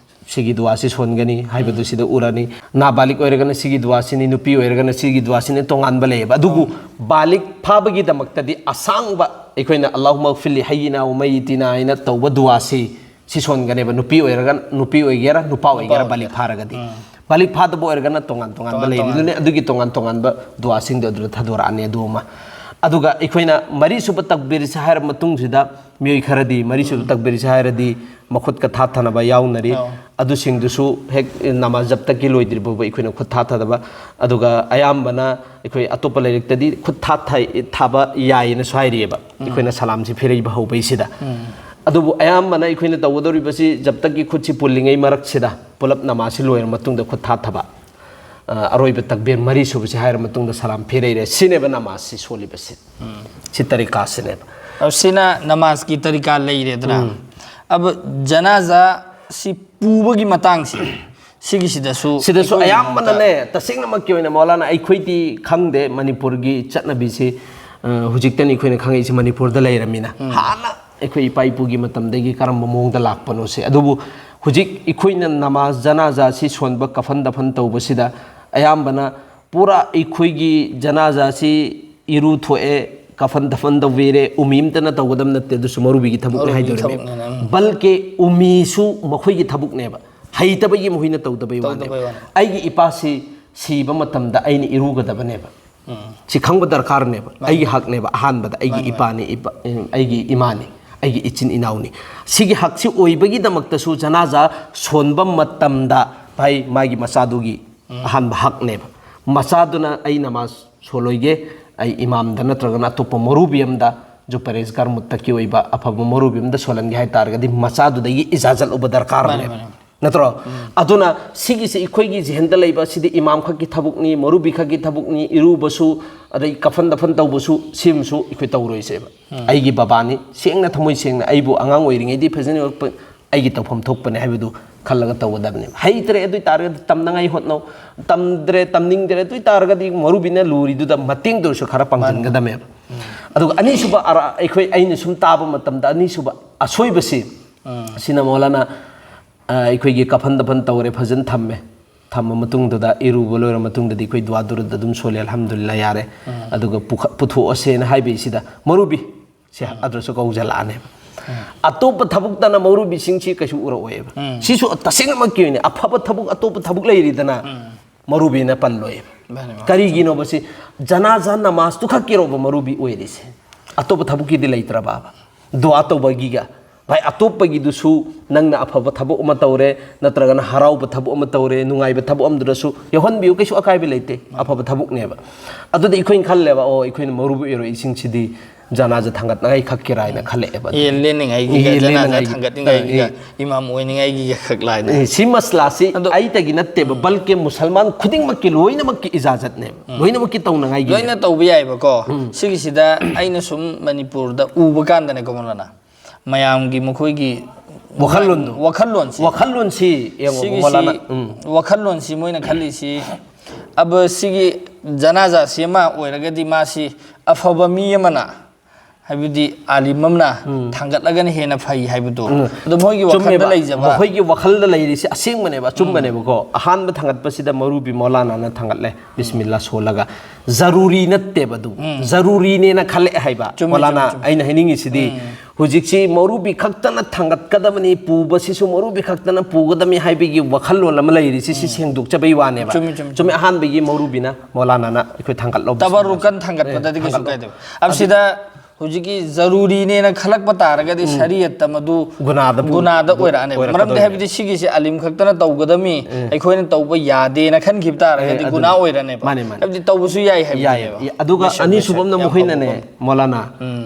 ꯁꯤꯒꯤ ꯗꯨꯋꯥꯁꯤ ꯁꯣꯟꯒꯅꯤ ꯍꯥꯏꯕꯗꯨ ꯁꯤꯗ ꯎꯔꯅꯤ꯫ ꯅꯥꯕꯥꯂꯤꯛ ꯑꯣꯏꯔꯒꯅ ꯁꯤꯒꯤ ꯗꯨꯋꯥꯁꯤꯅꯤ, ꯅꯨꯄꯤ ꯑꯣꯏꯔꯒꯅ ꯁꯤꯒꯤ ꯗꯨꯋꯥꯁꯤꯅꯤ, ꯇꯣꯉꯥꯟꯕ ꯂꯩꯌꯦꯕ꯫ ꯑꯗꯨꯕꯨ ꯕꯥꯂꯤꯛ ꯐꯥꯕꯒꯤꯗꯃꯛꯇꯗꯤ ꯑꯁꯥꯡꯕ ꯑꯩꯈꯣꯏꯅ "ꯑꯜꯂꯥꯍꯨꯝꯃ ꯐꯤꯜꯂꯤ ꯍꯩꯌꯤꯅꯥ ꯋ ꯃꯩꯌꯤꯇꯤꯅꯥ" ꯍꯥꯏꯅ ꯇꯧꯕ ꯗꯨꯋꯥꯁꯤ ꯁꯤ ꯁꯣꯟꯒꯅꯦꯕ꯫ ꯅꯨꯄꯤ ꯑꯣꯏꯔꯒ, ꯅꯨꯄꯤ ꯑꯣꯏꯒꯦꯔꯥ, ꯅꯨꯄꯥ ꯅꯨꯄꯥ ꯑꯣꯏꯒꯦꯔꯥ, ꯑꯣꯏꯒꯦꯔꯥ꯫ ꯕꯥꯂꯤꯛ ꯐꯥꯔꯒꯗꯤ꯫ ꯎꯝ꯫ ꯕꯥꯂꯤꯛ ꯐꯥꯗꯕ ꯑꯣꯏꯔꯒꯅ ꯇꯣꯉꯥꯟ ꯇꯣꯉꯥꯟꯕ ꯇꯣꯉꯥꯟ ꯂꯩꯔꯤꯗꯨꯅꯤ꯫ ꯇꯣꯉꯥꯟ꯫ ꯑꯗꯨꯒꯤ ꯇꯣꯉꯥꯟ ꯇꯣꯉꯥꯟꯕ ꯗꯨꯋꯥꯁꯤꯡꯗꯣ ꯑꯗꯨꯗ ꯊꯥꯗꯣꯔꯛꯑꯅꯤ ꯑꯗꯨ ꯑꯃ꯫ ꯑꯗꯨꯒ ꯑꯩꯈꯣꯏꯅ ꯃꯔꯤꯁꯨꯕ ꯇꯛꯕꯤꯔꯁꯦ ꯍꯥꯏꯔ ꯃꯇꯨꯡꯁꯤꯗ ꯃꯤꯑꯣꯏ ꯈꯔꯗꯤ ꯃꯔꯤꯁꯨꯕ ꯎꯝ꯫ ꯇꯛꯕꯤꯔꯁꯦ ꯍꯥꯏꯔꯗꯤ ꯃꯈꯨꯠꯀ ꯊꯥꯊꯅꯕ ꯌꯥꯎꯅꯔꯤ꯫ ꯑꯧ꯫ ꯑꯗꯨꯁꯤꯡꯗꯨꯁꯨ ꯍꯦꯛ ꯅꯃꯥꯖ ꯖꯞ ꯇꯛꯀꯤ ꯂꯣꯏꯗ꯭ꯔꯤ ꯐꯥꯎꯕ ꯑꯩꯈꯣꯏꯅ ꯈꯨꯠ ꯊꯥꯊꯗꯕ꯫ ꯑꯗꯨꯒ ꯑꯌꯥꯝꯕꯅ ꯑꯩꯈꯣꯏ ꯑꯇꯣꯞꯄ ꯂꯥꯏꯔꯤꯛꯇꯗꯤ ꯈꯨꯠ ꯊꯥ-, ꯊꯥꯏ-, ꯊꯥꯕ ꯌꯥꯏꯌꯦꯅꯁꯨ ꯍꯥꯏꯔꯤꯑꯕ꯫ ꯎꯝ꯫ ꯑꯩꯈꯣꯏꯅ ꯁꯂꯥꯝꯁꯤ ꯐꯤꯔꯩꯕ ꯍꯧꯕꯩꯁꯤꯗ꯫ ꯎꯝ꯫ ꯑꯗꯨꯕꯨ ꯑꯌꯥꯝꯕꯅ ꯑꯩꯈꯣꯏꯅ ꯇꯧꯒꯗꯧꯔꯤꯕꯁꯤ ꯖꯞ ꯇꯛꯀꯤ ꯈꯨꯠꯁꯤ ꯄꯨꯜꯂꯤꯉꯩ ꯃꯔꯛꯁꯤꯗ ꯄꯨꯂꯞ ꯅꯃꯥꯖꯁꯤ ꯂꯣꯏꯔ ꯃꯇꯨꯡꯗ ꯈꯨꯠ ꯊꯥꯊꯕ꯫ ꯑ, ꯑꯔꯣꯏꯕ ꯇꯛꯕꯤꯔ ꯃꯔꯤ ꯁꯨꯕꯁꯤ ꯍꯥꯏꯔ ꯃꯇꯨꯡꯗ ꯁꯂꯥꯝ ꯐꯤꯔꯩꯔꯦ꯫ ꯁꯤꯅꯦꯕ ꯅꯃꯥꯖꯁꯤ ꯁꯣꯜꯂꯤꯕꯁꯤ꯫ ꯎꯝ꯫ ꯁꯤ ꯇꯔꯤꯀꯥꯁꯤꯅꯦꯕ꯫ ꯑꯗꯨ ꯁꯤꯅ ꯅꯃꯥꯖꯀꯤ ꯇꯔꯤꯀꯥ ꯂꯩꯔꯦꯗꯅ꯫ ꯎꯝ꯫ ꯑꯕ ꯖꯅꯥꯖꯥ ꯁꯤ ꯄꯨꯕꯒꯤ ꯃꯇꯥꯡꯁꯤ, ꯁꯤꯒꯤꯁꯤꯗꯁꯨ ꯁꯤꯗꯁꯨ ꯑꯩꯈꯣꯏ ꯑꯌꯥꯝꯕꯅꯅꯦ, ꯇꯁꯦꯡꯅꯃꯛꯀꯤ ꯑꯣꯏꯅ ꯃꯧꯂꯥꯅꯥ, ꯑꯩꯈꯣꯏꯗꯤ ꯈꯪꯗꯦ ꯃꯅꯤꯄꯨꯔꯒꯤ ꯆꯠꯅꯕꯤꯁꯤ, ꯑ, ꯍꯧꯖꯤꯛꯇꯅꯤ ꯑꯩꯈꯣꯏꯅ ꯈꯪꯉꯛꯏꯁꯤ ꯃꯅꯤꯄꯨꯔꯗ ꯂꯩꯔꯃꯤꯅ꯫ ꯎꯝ꯫ ꯍꯥꯟꯅ ꯑꯩꯈꯣꯏ ꯏꯄꯥ ꯏꯄꯨꯒꯤ ꯃꯇꯝꯗꯒꯤ ꯀꯔꯝꯕ ꯃꯑꯣꯡꯗ ꯂꯥꯛꯄꯅꯣꯁꯦ꯫ ꯑꯗꯨꯕꯨ ꯍꯧꯖꯤꯛ ꯑꯩꯈꯣꯏꯅ ꯅꯃꯥꯖ ꯖꯅꯥꯖꯥꯁꯤ ꯁꯣꯟꯕ, ꯀꯐꯟ ꯗꯐꯟ ꯇꯧꯕꯁꯤꯗ ꯑꯌꯥꯝꯕꯅ ꯄꯨꯔꯥ ꯑꯩꯈꯣꯏꯒꯤ ꯖꯅꯥꯖꯥꯁꯤ ꯏꯔꯨ ꯊꯣꯛꯑꯦ, ꯀꯐꯟ ꯗꯐꯟ ꯇꯧꯕꯤꯔꯦ, ꯎꯃꯤ ꯑꯝꯇꯅ ꯇꯧꯒꯗꯕ ꯅꯠꯇꯦ, ꯑꯗꯨꯁꯨ ꯃꯧꯔꯨꯕꯤꯒꯤ ꯊꯕꯛꯅꯦ ꯃꯧꯔꯨꯕꯤꯒꯤ ꯍꯥꯏꯗꯣꯔꯤꯕꯅꯤ꯫ ꯊꯕꯛꯅꯦ, ꯎꯝ꯫ ꯕꯜꯀꯦ ꯎꯃꯤꯁꯨ ꯃꯈꯣꯏꯒꯤ ꯊꯕꯛꯅꯦꯕ, ꯍꯩꯇꯕꯒꯤ ꯃꯈꯣꯏꯅ ꯇꯧꯗꯕꯩ ꯋꯥꯅꯦꯕ꯫ ꯇꯧꯗꯕꯩ ꯋꯥꯅꯦ꯫ ꯑꯩꯒꯤ ꯏꯄꯥꯁꯤ ꯁꯤꯕ ꯃꯇꯝꯗ ꯑꯩꯅ ꯏꯔꯨꯒꯗꯕꯅꯦꯕ꯫ ꯎꯝ꯫ ꯁꯤ ꯈꯪꯕ ꯗꯔꯀꯥꯔꯅꯦꯕ꯫ ꯃꯥꯅꯦ꯫ ꯑꯩꯒꯤ ꯍꯛꯅꯦꯕ, ꯑꯍꯥꯟꯕꯗ ꯑꯩꯒꯤ ꯃꯥꯅꯦ, ꯃꯥꯅꯦ꯫ ꯏꯄꯥꯅꯤ, ꯏꯄꯥ-, ꯑꯩꯒꯤ ꯏꯃꯥꯅꯤ, ꯑꯩꯒꯤ ꯏꯆꯤꯟ ꯏꯅꯥꯎꯅꯤ꯫ ꯁꯤꯒꯤ ꯍꯛꯁꯤ ꯑꯣꯏꯕꯒꯤꯗꯃꯛꯇꯁꯨ ꯖꯅꯥꯖꯥ ꯁꯣꯟꯕ ꯃꯇꯝꯗ, ꯚꯥꯏ, ꯃꯥꯒꯤ ꯃꯆꯥꯗꯨꯒꯤ ꯎꯝ꯫ ꯑꯍꯥꯟꯕ ꯍꯛꯅꯦꯕ꯫ ꯃꯆꯥꯗꯨꯅ ꯑꯩ ꯅꯃꯥꯖ ꯁꯣꯜꯂꯣꯏꯒꯦ, ꯑꯩ ꯏꯃꯥꯝꯗ ꯅꯠꯇ꯭ꯔꯒꯅ ꯑꯇꯣꯞꯄ ꯃꯧꯔꯨꯕꯤ ꯑꯃꯗ, ꯖꯨ ꯄꯔꯍꯦꯖꯒꯥꯔ ꯃꯨꯠꯇꯀꯤ ꯑꯣꯏꯕ ꯑꯐꯕ ꯃꯧꯔꯨꯕꯤ ꯑꯃꯗ ꯁꯣꯜꯍꯟꯒꯦ ꯍꯥꯏ ꯇꯥꯔꯒꯗꯤ ꯃꯆꯥꯗꯨꯗꯒꯤ ꯏꯖꯥꯖꯠ ꯂꯧꯕ ꯗꯔꯀꯥꯔꯅꯦꯕ꯫ ꯃꯥꯅꯦ, ꯃꯥꯅꯦ꯫ ꯅꯠꯇ꯭ꯔꯣ? ꯎꯝ꯫ ꯑꯗꯨꯅ ꯁꯤꯒꯤꯁꯤ ꯑꯩꯈꯣꯏꯒꯤ ꯖꯤꯍꯟꯗ ꯂꯩꯕ ꯑꯁꯤꯗꯤ ꯏꯃꯥꯝ ꯈꯛꯀꯤ ꯊꯕꯛꯅꯤ, ꯃꯧꯔꯨꯕꯤ ꯈꯛꯀꯤ ꯊꯕꯛꯅꯤ, ꯏꯔꯨꯕꯁꯨ, ꯑꯗꯩ ꯀꯐꯟ ꯗꯐꯟ ꯇꯧꯕꯁꯨ, ꯁꯤꯃꯁꯨ ꯑꯩꯈꯣꯏ ꯇꯧꯔꯣꯏꯁꯦꯕ꯫ ꯎꯝ꯫ ꯑꯩꯒꯤ ꯕꯕꯥꯅꯤ, ꯁꯦꯡꯅ ꯊꯃꯣꯏ ꯁꯦꯡꯅ ꯑꯩꯕꯨ ꯑꯉꯥꯡ ꯑꯣꯏꯔꯤꯉꯩꯗꯤ ꯐꯖꯅ ꯌꯣꯛꯂꯛꯄ, ꯑꯩꯒꯤ ꯇꯧꯐꯝ ꯊꯣꯛꯄꯅꯦ ꯍꯥꯏꯕꯗꯨ ꯈꯜꯂꯒ ꯇꯧꯒꯗꯕꯅꯦꯕ꯫ ꯍꯩꯇ꯭ꯔꯦ ꯑꯗꯨ ꯑꯣꯏ ꯇꯥꯔꯒꯗꯤ ꯇꯝꯅꯉꯥꯏ ꯍꯣꯠꯅꯧ, ꯇꯝꯗ꯭ꯔꯦ, ꯇꯝꯅꯤꯡꯗ꯭ꯔꯦ ꯑꯗꯨ ꯑꯣꯏ ꯇꯥꯔꯒꯗꯤ ꯃꯧꯔꯨꯕꯤꯅ ꯂꯨꯔꯤꯗꯨꯗ ꯃꯇꯦꯡꯗ ꯑꯣꯏꯔꯁꯨ ꯈꯔ ꯄꯥꯡꯁꯤꯟꯒꯗꯕꯅꯦꯕ꯫ ꯎꯝ꯫ ꯑꯗꯨꯒ ꯑꯅꯤꯁꯨꯕ ꯑꯔꯥ-, ꯑꯩꯈꯣꯏ, ꯑꯩꯅ ꯁꯨꯝ ꯇꯥꯕ ꯃꯇꯝꯗ ꯑꯅꯤꯁꯨꯕ ꯑꯁꯣꯏꯕꯁꯤ, ꯎꯝ꯫ ꯁꯤꯅ ꯃꯧꯂꯥꯅ, ꯑ, ꯑꯩꯈꯣꯏꯒꯤ ꯀꯐꯟ ꯗꯐꯟ ꯇꯧꯔꯦ, ꯐꯖꯅ ꯊꯝꯃꯦ, ꯊꯝꯃ ꯃꯇꯨꯡꯗꯨꯗ, ꯏꯔꯨꯕ ꯂꯣꯏꯔ ꯃꯇꯨꯡꯗꯗꯤ ꯑꯩꯈꯣꯏ ꯗꯨꯋꯥ ꯗꯨꯔꯨꯗ ꯑꯗꯨꯝ ꯁꯣꯜꯂꯦ, ꯑꯜꯍꯝꯗꯨꯂꯤꯜꯂꯥ ꯌꯥꯔꯦ꯫ ꯎꯝ꯫ ꯑꯗꯨꯒ ꯄꯨꯈ-, ꯄꯨꯊꯣꯛꯑꯁꯦꯅ ꯍꯥꯏꯕꯁꯤꯗ ꯃꯧꯔꯨꯕꯤ ꯁꯦ, ꯎꯝ꯫ ꯑꯗꯨꯁꯨ ꯀꯧꯁꯤꯜꯂꯛꯑꯅꯦꯕ꯫ ꯎꯝ꯫ ꯑꯇꯣꯞꯄ ꯊꯕꯛꯇꯅ ꯃꯧꯔꯨꯕꯤꯁꯤꯡꯁꯤ ꯀꯩꯁꯨ ꯎꯔꯛꯑꯣꯏꯕ꯫ ꯎꯝ꯫ ꯁꯤꯁꯨ ꯇꯁꯦꯡꯅꯃꯛꯀꯤ ꯑꯣꯏꯅ ꯑꯐꯕ ꯊꯕꯛ, ꯑꯇꯣꯞꯄ ꯊꯕꯛ ꯂꯩꯔꯤꯗꯅ, ꯎꯝ꯫ ꯃꯧꯔꯨꯕꯤꯅ ꯄꯜꯂꯣꯏꯕ꯫ ꯃꯥꯅꯦ, ꯃꯥꯅꯦ꯫ ꯀꯔꯤꯒꯤꯅꯣꯕ ꯁꯤ? ꯖꯅꯥꯖꯥ ꯅꯃꯥꯖꯇꯨ ꯈꯛꯀꯤꯔꯣꯕ ꯃꯧꯔꯨꯕꯤ ꯑꯣꯏꯔꯤꯁꯦ? ꯑꯇꯣꯞꯄ ꯊꯕꯛꯀꯤꯗꯤ ꯂꯩꯇ꯭ꯔꯕꯕ? ꯗꯨꯋꯥ ꯇꯧꯕꯒꯤꯒ? ꯚꯥꯏ, ꯑꯇꯣꯞꯄꯒꯤꯗꯨꯁꯨ ꯅꯪꯅ ꯑꯐꯕ ꯊꯕꯛ ꯑꯃ ꯇꯧꯔꯦ, ꯅꯠꯇ꯭ꯔꯒꯅ ꯍꯔꯥꯎꯕ ꯊꯕꯛ ꯑꯃ ꯇꯧꯔꯦ, ꯅꯨꯡꯉꯥꯏꯕ ꯊꯕꯛ ꯑꯃꯗꯨꯗꯁꯨ ꯌꯥꯎꯍꯟꯕꯤꯌꯨ, ꯀꯩꯁꯨ ꯑꯀꯥꯏꯕ ꯂꯩꯇꯦ, ꯑꯐꯕ ꯊꯕꯛꯅꯦꯕ꯫ ꯑꯗꯨꯗꯤ ꯑꯩꯈꯣꯏꯅ ꯈꯜꯂꯦꯕ, "ꯑꯣ, ꯑꯩꯈꯣꯏꯅ ꯃꯧꯔꯨꯕꯤ ꯑꯣꯏꯔꯣꯏ, ꯏꯁꯤꯡꯁꯤꯗꯤ ꯖꯅꯥꯖꯥ ꯊꯥꯡꯒꯠꯅꯉꯥꯏ ꯈꯛꯀꯤꯔꯥ?" ꯍꯥꯏꯅ ꯈꯜꯂꯛꯑꯦꯕ꯫ ꯌꯦꯟ ꯂꯦꯟꯅꯉꯥꯏꯒꯤꯒ, ꯌꯦꯟ ꯖꯅꯥꯖꯥ ꯂꯦꯟꯅꯉꯥꯏꯒꯤ꯫ ꯊꯥꯡꯒꯠꯅꯤꯡꯉꯥꯏꯒꯤꯒ, ꯑꯦ꯫ ꯏꯃꯥꯝ ꯑꯣꯏꯅꯤꯡꯉꯥꯏꯒꯤꯒ ꯈꯛ ꯂꯥꯏꯅ꯫ ꯑꯦ, ꯁꯤ ꯃꯁꯂꯥꯁꯤ ꯑꯗꯣ ꯑꯩꯇꯒꯤ ꯅꯠꯇꯦꯕ, ꯎꯝ꯫ ꯕꯜꯀꯦ ꯃꯨꯁꯜꯃꯥꯟ ꯈꯨꯗꯤꯡꯃꯛꯀꯤ, ꯂꯣꯏꯅꯃꯛꯀꯤ ꯏꯖꯥꯖꯠꯅꯦꯕ, ꯎꯝ꯫ ꯂꯣꯏꯅꯃꯛꯀꯤ ꯇꯧꯅꯉꯥꯏꯒꯤ꯫ ꯂꯣꯏꯅ ꯇꯧꯕ ꯌꯥꯏꯕꯀꯣ꯫ ꯎꯝ꯫ ꯁꯤꯒꯤꯁꯤꯗ ꯑꯩꯅ ꯁꯨꯝ ꯃꯅꯤꯄꯨꯔꯗ ꯎꯕ ꯀꯥꯟꯗꯅꯦꯀꯣ, ꯃꯧꯂꯥꯅ, ꯃꯌꯥꯝꯒꯤ ꯃꯈꯣꯏꯒꯤ ꯋꯥꯈꯜꯂꯣꯟꯗꯣ꯫ ꯋꯥꯈꯜꯂꯣꯟꯁꯦ꯫ ꯋꯥꯈꯜꯂꯣꯟꯁꯤ ꯌꯦꯡꯉꯣ, ꯁꯤꯒꯤꯁꯤ ꯃꯧꯂꯥꯅ꯫ ꯎꯝ꯫ ꯋꯥꯈꯜꯂꯣꯟꯁꯤ ꯃꯣꯏꯅ ꯈꯜꯂꯤꯁꯤ, ꯑꯕ ꯁꯤꯒꯤ ꯖꯅꯥꯖꯥꯁꯤ ꯑꯃ ꯑꯣꯏꯔꯒꯗꯤ ꯃꯥꯁꯤ ꯑꯐꯕ ꯃꯤ ꯑꯃꯅ ꯍꯥꯏꯕꯗꯤ ꯑꯥꯂꯤꯝ ꯑꯃꯅ ꯊꯥꯡꯒꯠꯂꯒꯅ ꯍꯦꯟꯅ ꯐꯩ ꯍꯥꯏꯕꯗꯣ꯫ ꯑꯗꯣ ꯃꯣꯏꯒꯤ ꯋꯥꯈꯜꯗ ꯆꯨꯝꯃꯦꯕ꯫ ꯂꯩꯖꯕ꯫ ꯃꯈꯣꯏꯒꯤ ꯋꯥꯈꯜꯗ ꯂꯩꯔꯤꯁꯦ ꯑꯁꯦꯡꯕꯅꯦꯕ, ꯑꯆꯨꯝꯕꯅꯦꯕꯀꯣ꯫ ꯑꯍꯥꯟꯕ ꯊꯥꯡꯒꯠꯄꯁꯤꯗ ꯃꯧꯔꯨꯕꯤ ꯃꯧꯂꯥꯅꯥꯅ ꯊꯥꯡꯒꯠꯂꯦ, ꯕꯤꯁꯃꯤꯜꯂꯥ ꯁꯣꯜꯂꯒ꯫ ꯖꯔꯨꯔꯤ ꯅꯠꯇꯦꯕ ꯑꯗꯨ, ꯖꯔꯨꯔꯤꯅꯦꯅ ꯈꯜꯂꯛꯑꯦ ꯍꯥꯏꯕ꯫ ꯆꯨꯝꯃꯤ, ꯃꯧꯂꯥꯅꯥ, ꯆꯨꯝꯃꯤ, ꯆꯨꯝꯃꯤ꯫ ꯑꯩꯅ ꯍꯥꯏꯅꯤꯡꯉꯤꯁꯤꯗꯤ, ꯍꯧꯖꯤꯛꯁꯤ ꯃꯧꯔꯨꯕꯤ ꯈꯛꯇꯅ ꯊꯥꯡꯒꯠꯀꯗꯕꯅꯤ, ꯄꯨꯕꯁꯤꯁꯨ ꯃꯧꯔꯨꯕꯤ ꯈꯛꯇꯅ ꯄꯨꯒꯗꯕꯅꯤ ꯍꯥꯏꯕꯒꯤ ꯋꯥꯈꯜꯂꯣꯟ ꯑꯃ ꯂꯩꯔꯤꯁꯤ, ꯁꯤ ꯁꯦꯡꯗꯣꯛꯆꯕꯩ ꯋꯥꯅꯦꯕ꯫ ꯆꯨꯝꯃꯤ, ꯆꯨꯝꯃꯤ, ꯆꯨꯝꯃꯤ, ꯑꯍꯥꯟꯕꯒꯤ ꯃꯧꯔꯨꯕꯤꯅ ꯃꯧꯂꯥꯅꯥꯅ ꯑꯩꯈꯣꯏ ꯊꯥꯡꯒꯠꯂꯧꯕ꯫ ꯇꯕꯔꯨꯀꯟ ꯊꯥꯡꯒꯠꯄꯗꯗꯤ ꯀꯩꯁꯨ ꯀꯥꯏꯗꯦꯕ꯫ ꯑꯁꯤꯗ ꯍꯧꯖꯤꯛꯀꯤ ꯖꯔꯨꯔꯤꯅꯦꯅ ꯈꯜꯂꯛꯄ ꯇꯥꯔꯒꯗꯤ ꯁꯔꯤꯌꯠꯇ ꯃꯗꯨ ꯒꯨꯅꯥꯗ ꯄꯨ-, ꯒꯨꯅꯥꯗ ꯑꯣꯏꯔꯛꯑꯅꯦꯕ꯫ ꯑꯣꯏꯔꯛꯀꯗꯣꯏꯅꯦ꯫ ꯃꯔꯝꯗꯤ ꯍꯥꯏꯕꯗꯤ ꯁꯤꯒꯤꯁꯦ ꯑꯂꯤꯝ ꯈꯛꯇꯅ ꯇꯧꯒꯗꯕꯅꯤ, ꯑꯩꯈꯣꯏꯅ ꯇꯧꯕ ꯌꯥꯗꯦꯅ ꯈꯟꯈꯤꯕ ꯇꯥꯔꯒꯗꯤ ꯑꯦ, ꯑꯗꯨꯅꯤ꯫ ꯒꯨꯅꯥ ꯑꯣꯏꯔꯛꯑꯅꯦꯕ꯫ ꯃꯥꯅꯦ, ꯃꯥꯅꯦ꯫ ꯍꯥꯏꯕꯗꯤ ꯇꯧꯕꯁꯨ ꯌꯥꯏ ꯌꯥꯏ, ꯍꯥꯏꯕꯗꯨꯅꯦꯕ꯫ ꯌꯥꯏ꯫ ꯑꯗꯨꯒ ꯃꯦꯁꯔ, ꯑꯅꯤꯁꯨꯕ ꯑꯃꯅ ꯃꯦꯁꯔ ꯌꯥꯝ ꯃꯈꯣꯏꯅꯅꯦ, ꯐꯕ ꯋꯥꯐꯝ꯫ ꯃꯧꯂꯥꯅꯥ,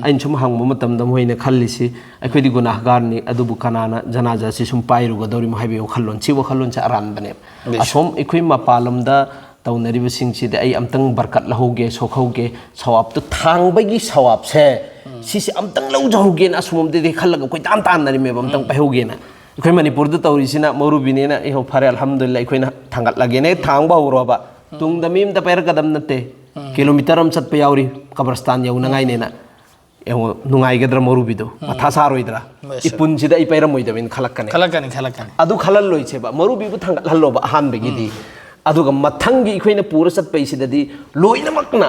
ꯑꯩꯅ ꯁꯨꯝ ꯍꯪꯕ ꯃꯇꯝꯗ ꯃꯈꯣꯏꯅ ꯈꯜꯂꯤꯁꯤ, ꯑꯩꯈꯣꯏꯗꯤ ꯒꯨꯅꯥꯍꯒꯥꯔꯅꯤ, ꯑꯗꯨꯕꯨ ꯀꯅꯥꯅ ꯖꯅꯥꯖꯥꯁꯤ ꯁꯨꯝ ꯄꯥꯏꯔꯨꯒꯗꯧꯔꯤꯃꯣ ꯍꯥꯏꯕꯒꯤ ꯋꯥꯈꯜꯂꯣꯟ, ꯁꯤ ꯋꯥꯈꯜꯂꯣꯟꯁꯦ ꯑꯔꯥꯟꯕꯅꯦꯕ꯫ ꯑꯁꯣꯝ ꯑꯩꯈꯣꯏ ꯃꯄꯥꯟꯂꯣꯝꯗ ꯇꯧꯅꯔꯤꯕꯁꯤꯡꯁꯤꯗ ꯑꯩ ꯑꯝꯇꯪ ꯕꯔꯀꯠ ꯂꯧꯍꯧꯒꯦ, ꯁꯣꯛꯍꯧꯒꯦ, ꯁꯋꯥꯞꯇꯨ ꯊꯥꯡꯕꯒꯤ ꯁꯋꯥꯞꯁꯦ, ꯁꯤꯁꯦ ꯑꯝꯇꯪ ꯂꯧꯖꯍꯧꯒꯦꯅ ꯑꯁꯣꯝꯗꯗꯤ ꯈꯜꯂꯒ ꯀꯣꯏꯇꯥꯟ ꯇꯥꯟꯅꯔꯤꯃꯦꯕ, ꯑꯝꯇꯪ ꯄꯥꯏꯍꯧꯒꯦꯅ꯫ ꯑꯩꯈꯣꯏ ꯃꯅꯤꯄꯨꯔꯗ ꯇꯧꯔꯤꯁꯤꯅ ꯃꯧꯔꯨꯕꯤꯅꯦꯅ, ꯑꯩꯍꯣ, ꯐꯔꯦ, ꯑꯜꯍꯝꯗꯨꯂꯤꯜꯂꯥ, ꯑꯩꯈꯣꯏꯅ ꯊꯥꯡꯒꯠꯂꯒꯦꯅ ꯍꯦꯛ ꯊꯥꯡꯕ ꯍꯧꯔꯣꯕ, ꯇꯨꯡꯗ ꯃꯤ ꯑꯝꯇ ꯄꯥꯏꯔꯛꯀꯗꯕ ꯅꯠꯇꯦ꯫ ꯀꯤꯂꯣꯃꯤꯇꯔ ꯑꯃ ꯆꯠꯄ ꯌꯥꯎꯔꯤ ꯀꯕꯔꯁꯇꯥꯟ ꯌꯧꯅꯉꯥꯏꯅꯦꯅ꯫ ꯌꯦꯡꯉꯣ, ꯅꯨꯡꯉꯥꯏꯒꯗ꯭ꯔꯥ ꯃꯧꯔꯨꯕꯤꯗꯣ? ꯃꯊꯥ ꯁꯥꯔꯣꯏꯗ꯭ꯔꯥ? ꯃꯁꯤ꯫ ꯏꯄꯨꯟꯁꯤꯗ ꯑꯩ ꯄꯥꯏꯔꯝꯃꯣꯏꯗꯕꯅꯤꯅ ꯈꯜꯂꯛꯀꯅꯤ꯫ ꯈꯜꯂꯛꯀꯅꯤ, ꯈꯜꯂꯛꯀꯅꯤ꯫ ꯑꯗꯨ ꯈꯜꯍꯜꯂꯣꯏꯁꯦꯕ, ꯃꯧꯔꯨꯕꯤꯕꯨ ꯊꯥꯡꯒꯠꯍꯜꯂꯣꯕ ꯑꯍꯥꯟꯕꯒꯤꯗꯤ꯫ ꯑꯗꯨꯒ ꯃꯊꯪꯒꯤ ꯑꯩꯈꯣꯏꯅ ꯄꯨꯔ ꯆꯠꯄꯩꯁꯤꯗꯗꯤ ꯂꯣꯏꯅꯃꯛꯅ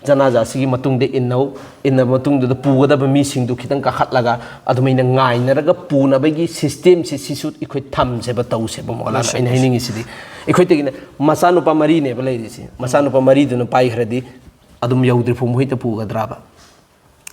ꯖꯅꯥꯖꯥꯁꯤꯒꯤ ꯃꯇꯨꯡꯗ ꯏꯟꯅꯧ, ꯏꯟꯅꯕ ꯃꯇꯨꯡꯗꯨꯗ ꯄꯨꯒꯗꯕ ꯃꯤꯁꯤꯡꯗꯨ ꯈꯤꯇꯪ ꯀꯥꯈꯠꯂꯒ ꯑꯗꯨꯃꯥꯏꯅ ꯉꯥꯏꯅꯔꯒ ꯄꯨꯅꯕꯒꯤ ꯁꯤꯁꯇꯦꯝꯁꯤ, ꯁꯤꯁꯨ ꯑꯩꯈꯣꯏ ꯊꯝꯁꯦꯕ, ꯇꯧꯁꯦꯕ꯫ ꯃꯧꯂꯥꯅ, ꯃꯁꯤ, ꯑꯩꯅ ꯃꯁꯤ꯫ ꯍꯥꯏꯅꯤꯡꯉꯤꯁꯤꯗꯤ, ꯑꯩꯈꯣꯏꯗꯒꯤꯅ ꯃꯆꯥꯅꯨꯄꯥ ꯃꯔꯤꯅꯦꯕ ꯂꯩꯔꯤꯁꯦ꯫ ꯃꯆꯥꯅꯨꯄꯥ ꯃꯔꯤꯗꯨꯅ ꯄꯥꯏꯈ꯭ꯔꯗꯤ ꯑꯗꯨꯝ ꯌꯧꯗ꯭ꯔꯤ ꯐꯥꯎ ꯃꯈꯣꯏꯗ ꯄꯨꯒꯗ꯭ꯔꯕ?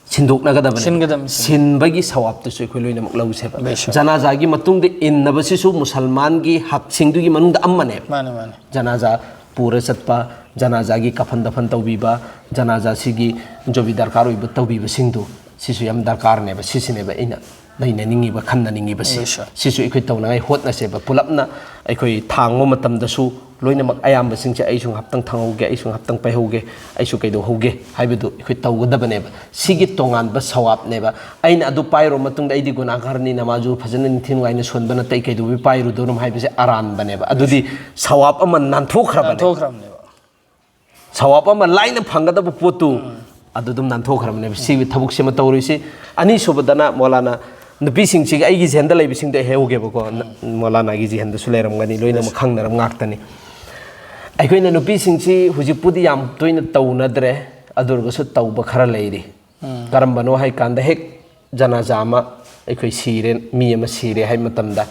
ꯁꯤꯟꯗꯣꯛꯅꯒꯗꯕꯅꯤ꯫ ꯁꯤꯟꯒꯗꯕꯅꯤ, ꯁꯤꯟꯒꯗꯕꯅꯤ꯫ ꯁꯤꯟꯕꯒꯤ ꯁꯋꯥꯞꯇꯨꯁꯨ ꯑꯩꯈꯣꯏ ꯂꯣꯏꯅꯃꯛ ꯂꯧꯁꯦꯕ꯫ ꯂꯧꯁꯦꯕ꯫ ꯖꯅꯥꯖꯥꯒꯤ ꯃꯇꯨꯡꯗ ꯏꯟꯅꯕꯁꯤꯁꯨ ꯃꯨꯁꯜꯃꯥꯟꯒꯤ ꯍꯛꯁꯤꯡꯗꯨꯒꯤ ꯃꯅꯨꯡꯗ ꯑꯃꯅꯦꯕ꯫ ꯃꯥꯅꯦ, ꯃꯥꯅꯦ꯫ ꯖꯅꯥꯖꯥ ꯄꯨꯔ ꯆꯠꯄ, ꯖꯅꯥꯖꯥꯒꯤ ꯀꯐꯟ ꯗꯐꯟ ꯇꯧꯕꯤꯕ, ꯖꯅꯥꯖꯥꯁꯤꯒꯤ ꯖꯣꯕꯤ ꯗꯔꯀꯥꯔ ꯑꯣꯏꯕ ꯇꯧꯕꯤꯕꯁꯤꯡꯗꯨ, ꯁꯤꯁꯨ ꯌꯥꯝ ꯗꯔꯀꯥꯔꯅꯦꯕ꯫ ꯁꯤꯁꯤꯅꯦꯕ ꯑꯩꯅ ꯅꯩꯅꯅꯤꯡꯉꯤꯕ, ꯈꯟꯅꯅꯤꯡꯉꯤꯕꯁꯤ꯫ Yes, sir. ꯁꯤꯁꯨ ꯑꯩꯈꯣꯏ ꯇꯧꯅꯉꯥꯏ ꯍꯣꯠꯅꯁꯦꯕ꯫ ꯄꯨꯂꯞꯅ ꯑꯩꯈꯣꯏ ꯊꯥꯡꯕ ꯃꯇꯝꯗꯁꯨ ꯂꯣꯏꯅꯃꯛ ꯑꯌꯥꯝꯕꯁꯤꯡꯁꯦ ꯑꯩꯁꯨ ꯉꯍꯥꯛꯇꯪ ꯊꯥꯡꯍꯧꯒꯦ, ꯑꯩꯁꯨ ꯉꯍꯥꯛꯇꯪ ꯄꯥꯏꯍꯧꯒꯦ, ꯑꯩꯁꯨ ꯀꯩꯗꯧꯍꯧꯒꯦ ꯍꯥꯏꯕꯗꯨ ꯑꯩꯈꯣꯏ ꯇꯧꯒꯗꯕꯅꯦꯕ꯫ ꯁꯤꯒꯤ ꯇꯣꯉꯥꯟꯕ ꯁꯋꯥꯞꯅꯦꯕ꯫ ꯑꯩꯅ ꯑꯗꯨ ꯄꯥꯏꯔꯨꯔ ꯃꯇꯨꯡꯗ ꯑꯩꯗꯤ ꯒꯨꯅꯥꯍꯒꯥꯔꯅꯤ, ꯅꯃꯥꯖꯨ ꯐꯖꯅ ꯅꯤꯡꯊꯤ ꯅꯨꯡꯉꯥꯏꯅ ꯁꯣꯟꯕ ꯅꯠꯇꯦ, ꯑꯩ ꯀꯩꯗꯧꯕꯩ ꯄꯥꯏꯔꯨꯗꯣꯏꯅꯣ ꯍꯥꯏꯕꯁꯦ ꯑꯔꯥꯟꯕꯅꯦꯕ꯫ ꯑꯗꯨꯗꯤ ꯁꯋꯥꯞ ꯑꯃ ꯅꯥꯟꯊꯣꯛꯈ꯭ꯔꯕꯅꯦ꯫ ꯅꯥꯟꯊꯣꯛꯈ꯭ꯔꯕꯅꯦꯕ꯫ ꯁꯋꯥꯞ ꯑꯃ ꯂꯥꯏꯅ ꯐꯪꯒꯗꯕ ꯄꯣꯠꯇꯨ ꯑꯗꯨ ꯑꯗꯨꯝ ꯅꯥꯟꯊꯣꯛꯈ꯭ꯔꯕꯅꯦꯕ꯫ ꯁꯤꯒꯤ ꯊꯕꯛꯁꯤꯃ ꯇꯧꯔꯤꯁꯤ꯫ ꯑꯅꯤꯁꯨꯕꯗꯅ ꯃꯧꯂꯥꯅꯥ, ꯅꯨꯄꯤꯁꯤꯡꯁꯤꯒꯤ ꯑꯩꯒꯤ ꯖꯤꯍꯟꯗ ꯂꯩꯕꯁꯤꯡꯗꯣ ꯑꯩ ꯍꯥꯏꯍꯧꯒꯦꯕꯀꯣ꯫ ꯅ-, ꯃꯧꯂꯥꯅꯥꯒꯤ ꯖꯤꯍꯟꯗꯁꯨ ꯂꯩꯔꯝꯒꯅꯤ, ꯂꯣꯏꯅꯃꯛ ꯈꯪꯅꯔꯕ ꯉꯥꯛꯇꯅꯤ꯫ ꯑꯩꯈꯣꯏꯅ ꯅꯨꯄꯤꯁꯤꯡꯁꯤ ꯍꯧꯖꯤꯛꯄꯨꯗꯤ ꯌꯥꯝ ꯇꯣꯏꯅ ꯇꯧꯅꯗ꯭ꯔꯦ, ꯑꯗꯨ ꯑꯣꯏꯔꯒꯁꯨ ꯇꯧꯕ ꯈꯔ ꯂꯩꯔꯤ꯫ ꯀꯔꯝꯕꯅꯣ ꯍꯥꯏ ꯀꯥꯟꯗ, ꯍꯦꯛ ꯖꯅꯥꯖꯥ ꯑꯃ ꯑꯩꯈꯣꯏ ꯁꯤꯔꯦ, ꯃꯤ ꯑꯃ ꯁꯤꯔꯦ ꯍꯥꯏ ꯃꯇꯝꯗ,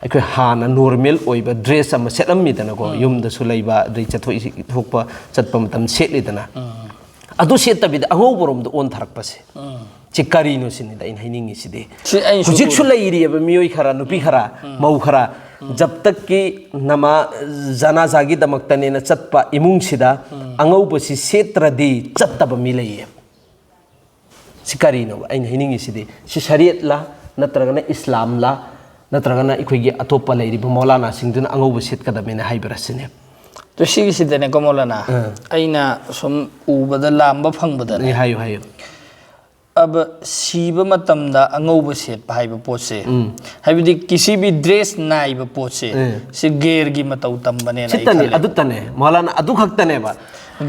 ꯑꯩꯈꯣꯏ ꯍꯥꯟꯅ ꯅꯣꯔꯃꯦꯜ ꯑꯣꯏꯕ ꯗ꯭ꯔꯦꯁ ꯑꯃ ꯁꯦꯠꯂꯝꯃꯤꯗꯅꯀꯣ, ꯌꯨꯝꯗꯁꯨ ꯂꯩꯕ, ꯑꯗꯩ ꯆꯠꯊꯣꯛ ꯊꯣꯛꯄ ꯆꯠꯄ ꯃꯇꯝ ꯁꯦꯠꯂꯤꯗꯅ꯫ ꯑꯗꯨ ꯁꯦꯠꯇꯕꯤꯗ ꯑꯉꯧꯕꯔꯣꯝꯗ ꯑꯣꯟꯊꯔꯛꯄꯁꯦ, ꯁꯤ ꯀꯔꯤꯅꯣ ꯁꯤꯅꯤꯗ ꯑꯩꯅ ꯍꯥꯏꯅꯤꯡꯉꯤꯁꯤꯗꯤ꯫ ꯁꯤ ꯑꯩꯅꯁꯨ ꯍꯧꯖꯤꯛꯁꯨ ꯎꯔꯦ꯫ ꯂꯩꯔꯤꯑꯕ ꯃꯤꯑꯣꯏ ꯈꯔ, ꯅꯨꯄꯤ ꯈꯔ, ꯃꯧ ꯈꯔ, ꯖꯕ ꯇꯛꯀꯤ ꯅꯃꯥ-, ꯖꯅꯥꯖꯥꯒꯤꯗꯃꯛꯇꯅꯦꯅ ꯆꯠꯄ ꯏꯃꯨꯡꯁꯤꯗ ꯑꯉꯧꯕꯁꯤ ꯁꯦꯠꯇ꯭ꯔꯗꯤ ꯆꯠꯇꯕ ꯃꯤ ꯂꯩꯌꯦ꯫ ꯁꯤ ꯀꯔꯤꯅꯣꯕ ꯑꯩꯅ ꯍꯥꯏꯅꯤꯡꯉꯤꯁꯤꯗꯤ? ꯁꯤ ꯁꯔꯤꯌꯠꯂꯥ, ꯅꯠꯇ꯭ꯔꯒꯅ ꯏꯁꯂꯥꯝꯂꯥ, ꯅꯠꯇ꯭ꯔꯒꯅ ꯑꯩꯈꯣꯏꯒꯤ ꯑꯇꯣꯞꯄ ꯂꯩꯔꯤꯕ ꯃꯧꯂꯥꯅꯥꯁꯤꯡꯗꯨꯅ ꯑꯉꯧꯕ ꯁꯦꯠꯀꯗꯕꯅꯦꯅ ꯍꯥꯏꯕ꯭ꯔꯥ ꯁꯤꯅꯦ? ꯑꯗꯣ ꯁꯤꯒꯤꯁꯤꯗꯅꯦꯀꯣ ꯃꯧꯂꯥꯅꯥ, ꯑꯥ꯫ ꯑꯩꯅ ꯁꯨꯝ ꯎꯕꯗ, ꯂꯥꯝꯕ ꯐꯪꯕꯗꯅꯦ, ꯑꯦ, ꯍꯥꯏꯌꯨ, ꯍꯥꯏꯌꯨ꯫ ꯑꯕ ꯁꯤꯕ ꯃꯇꯝꯗ ꯑꯉꯧꯕ ꯁꯦꯠꯄ ꯍꯥꯏꯕ ꯄꯣꯠꯁꯦ, ꯎꯝ꯫ ꯍꯥꯏꯕꯗꯤ ꯀꯤꯁꯤ ꯚꯤ ꯗ꯭ꯔꯦꯁ ꯅꯥꯏꯕ ꯄꯣꯠꯁꯦ, ꯎꯝ꯫ ꯁꯤ ꯒꯦꯔꯒꯤ ꯃꯇꯧ ꯇꯝꯕꯅꯦꯅ ꯑꯩ ꯁꯤꯇꯅꯤ, ꯈꯜꯂꯦ꯫ ꯑꯗꯨꯇꯅꯦ, ꯃꯧꯂꯥꯅꯥ, ꯑꯗꯨ ꯈꯛꯇꯅꯦꯕ꯫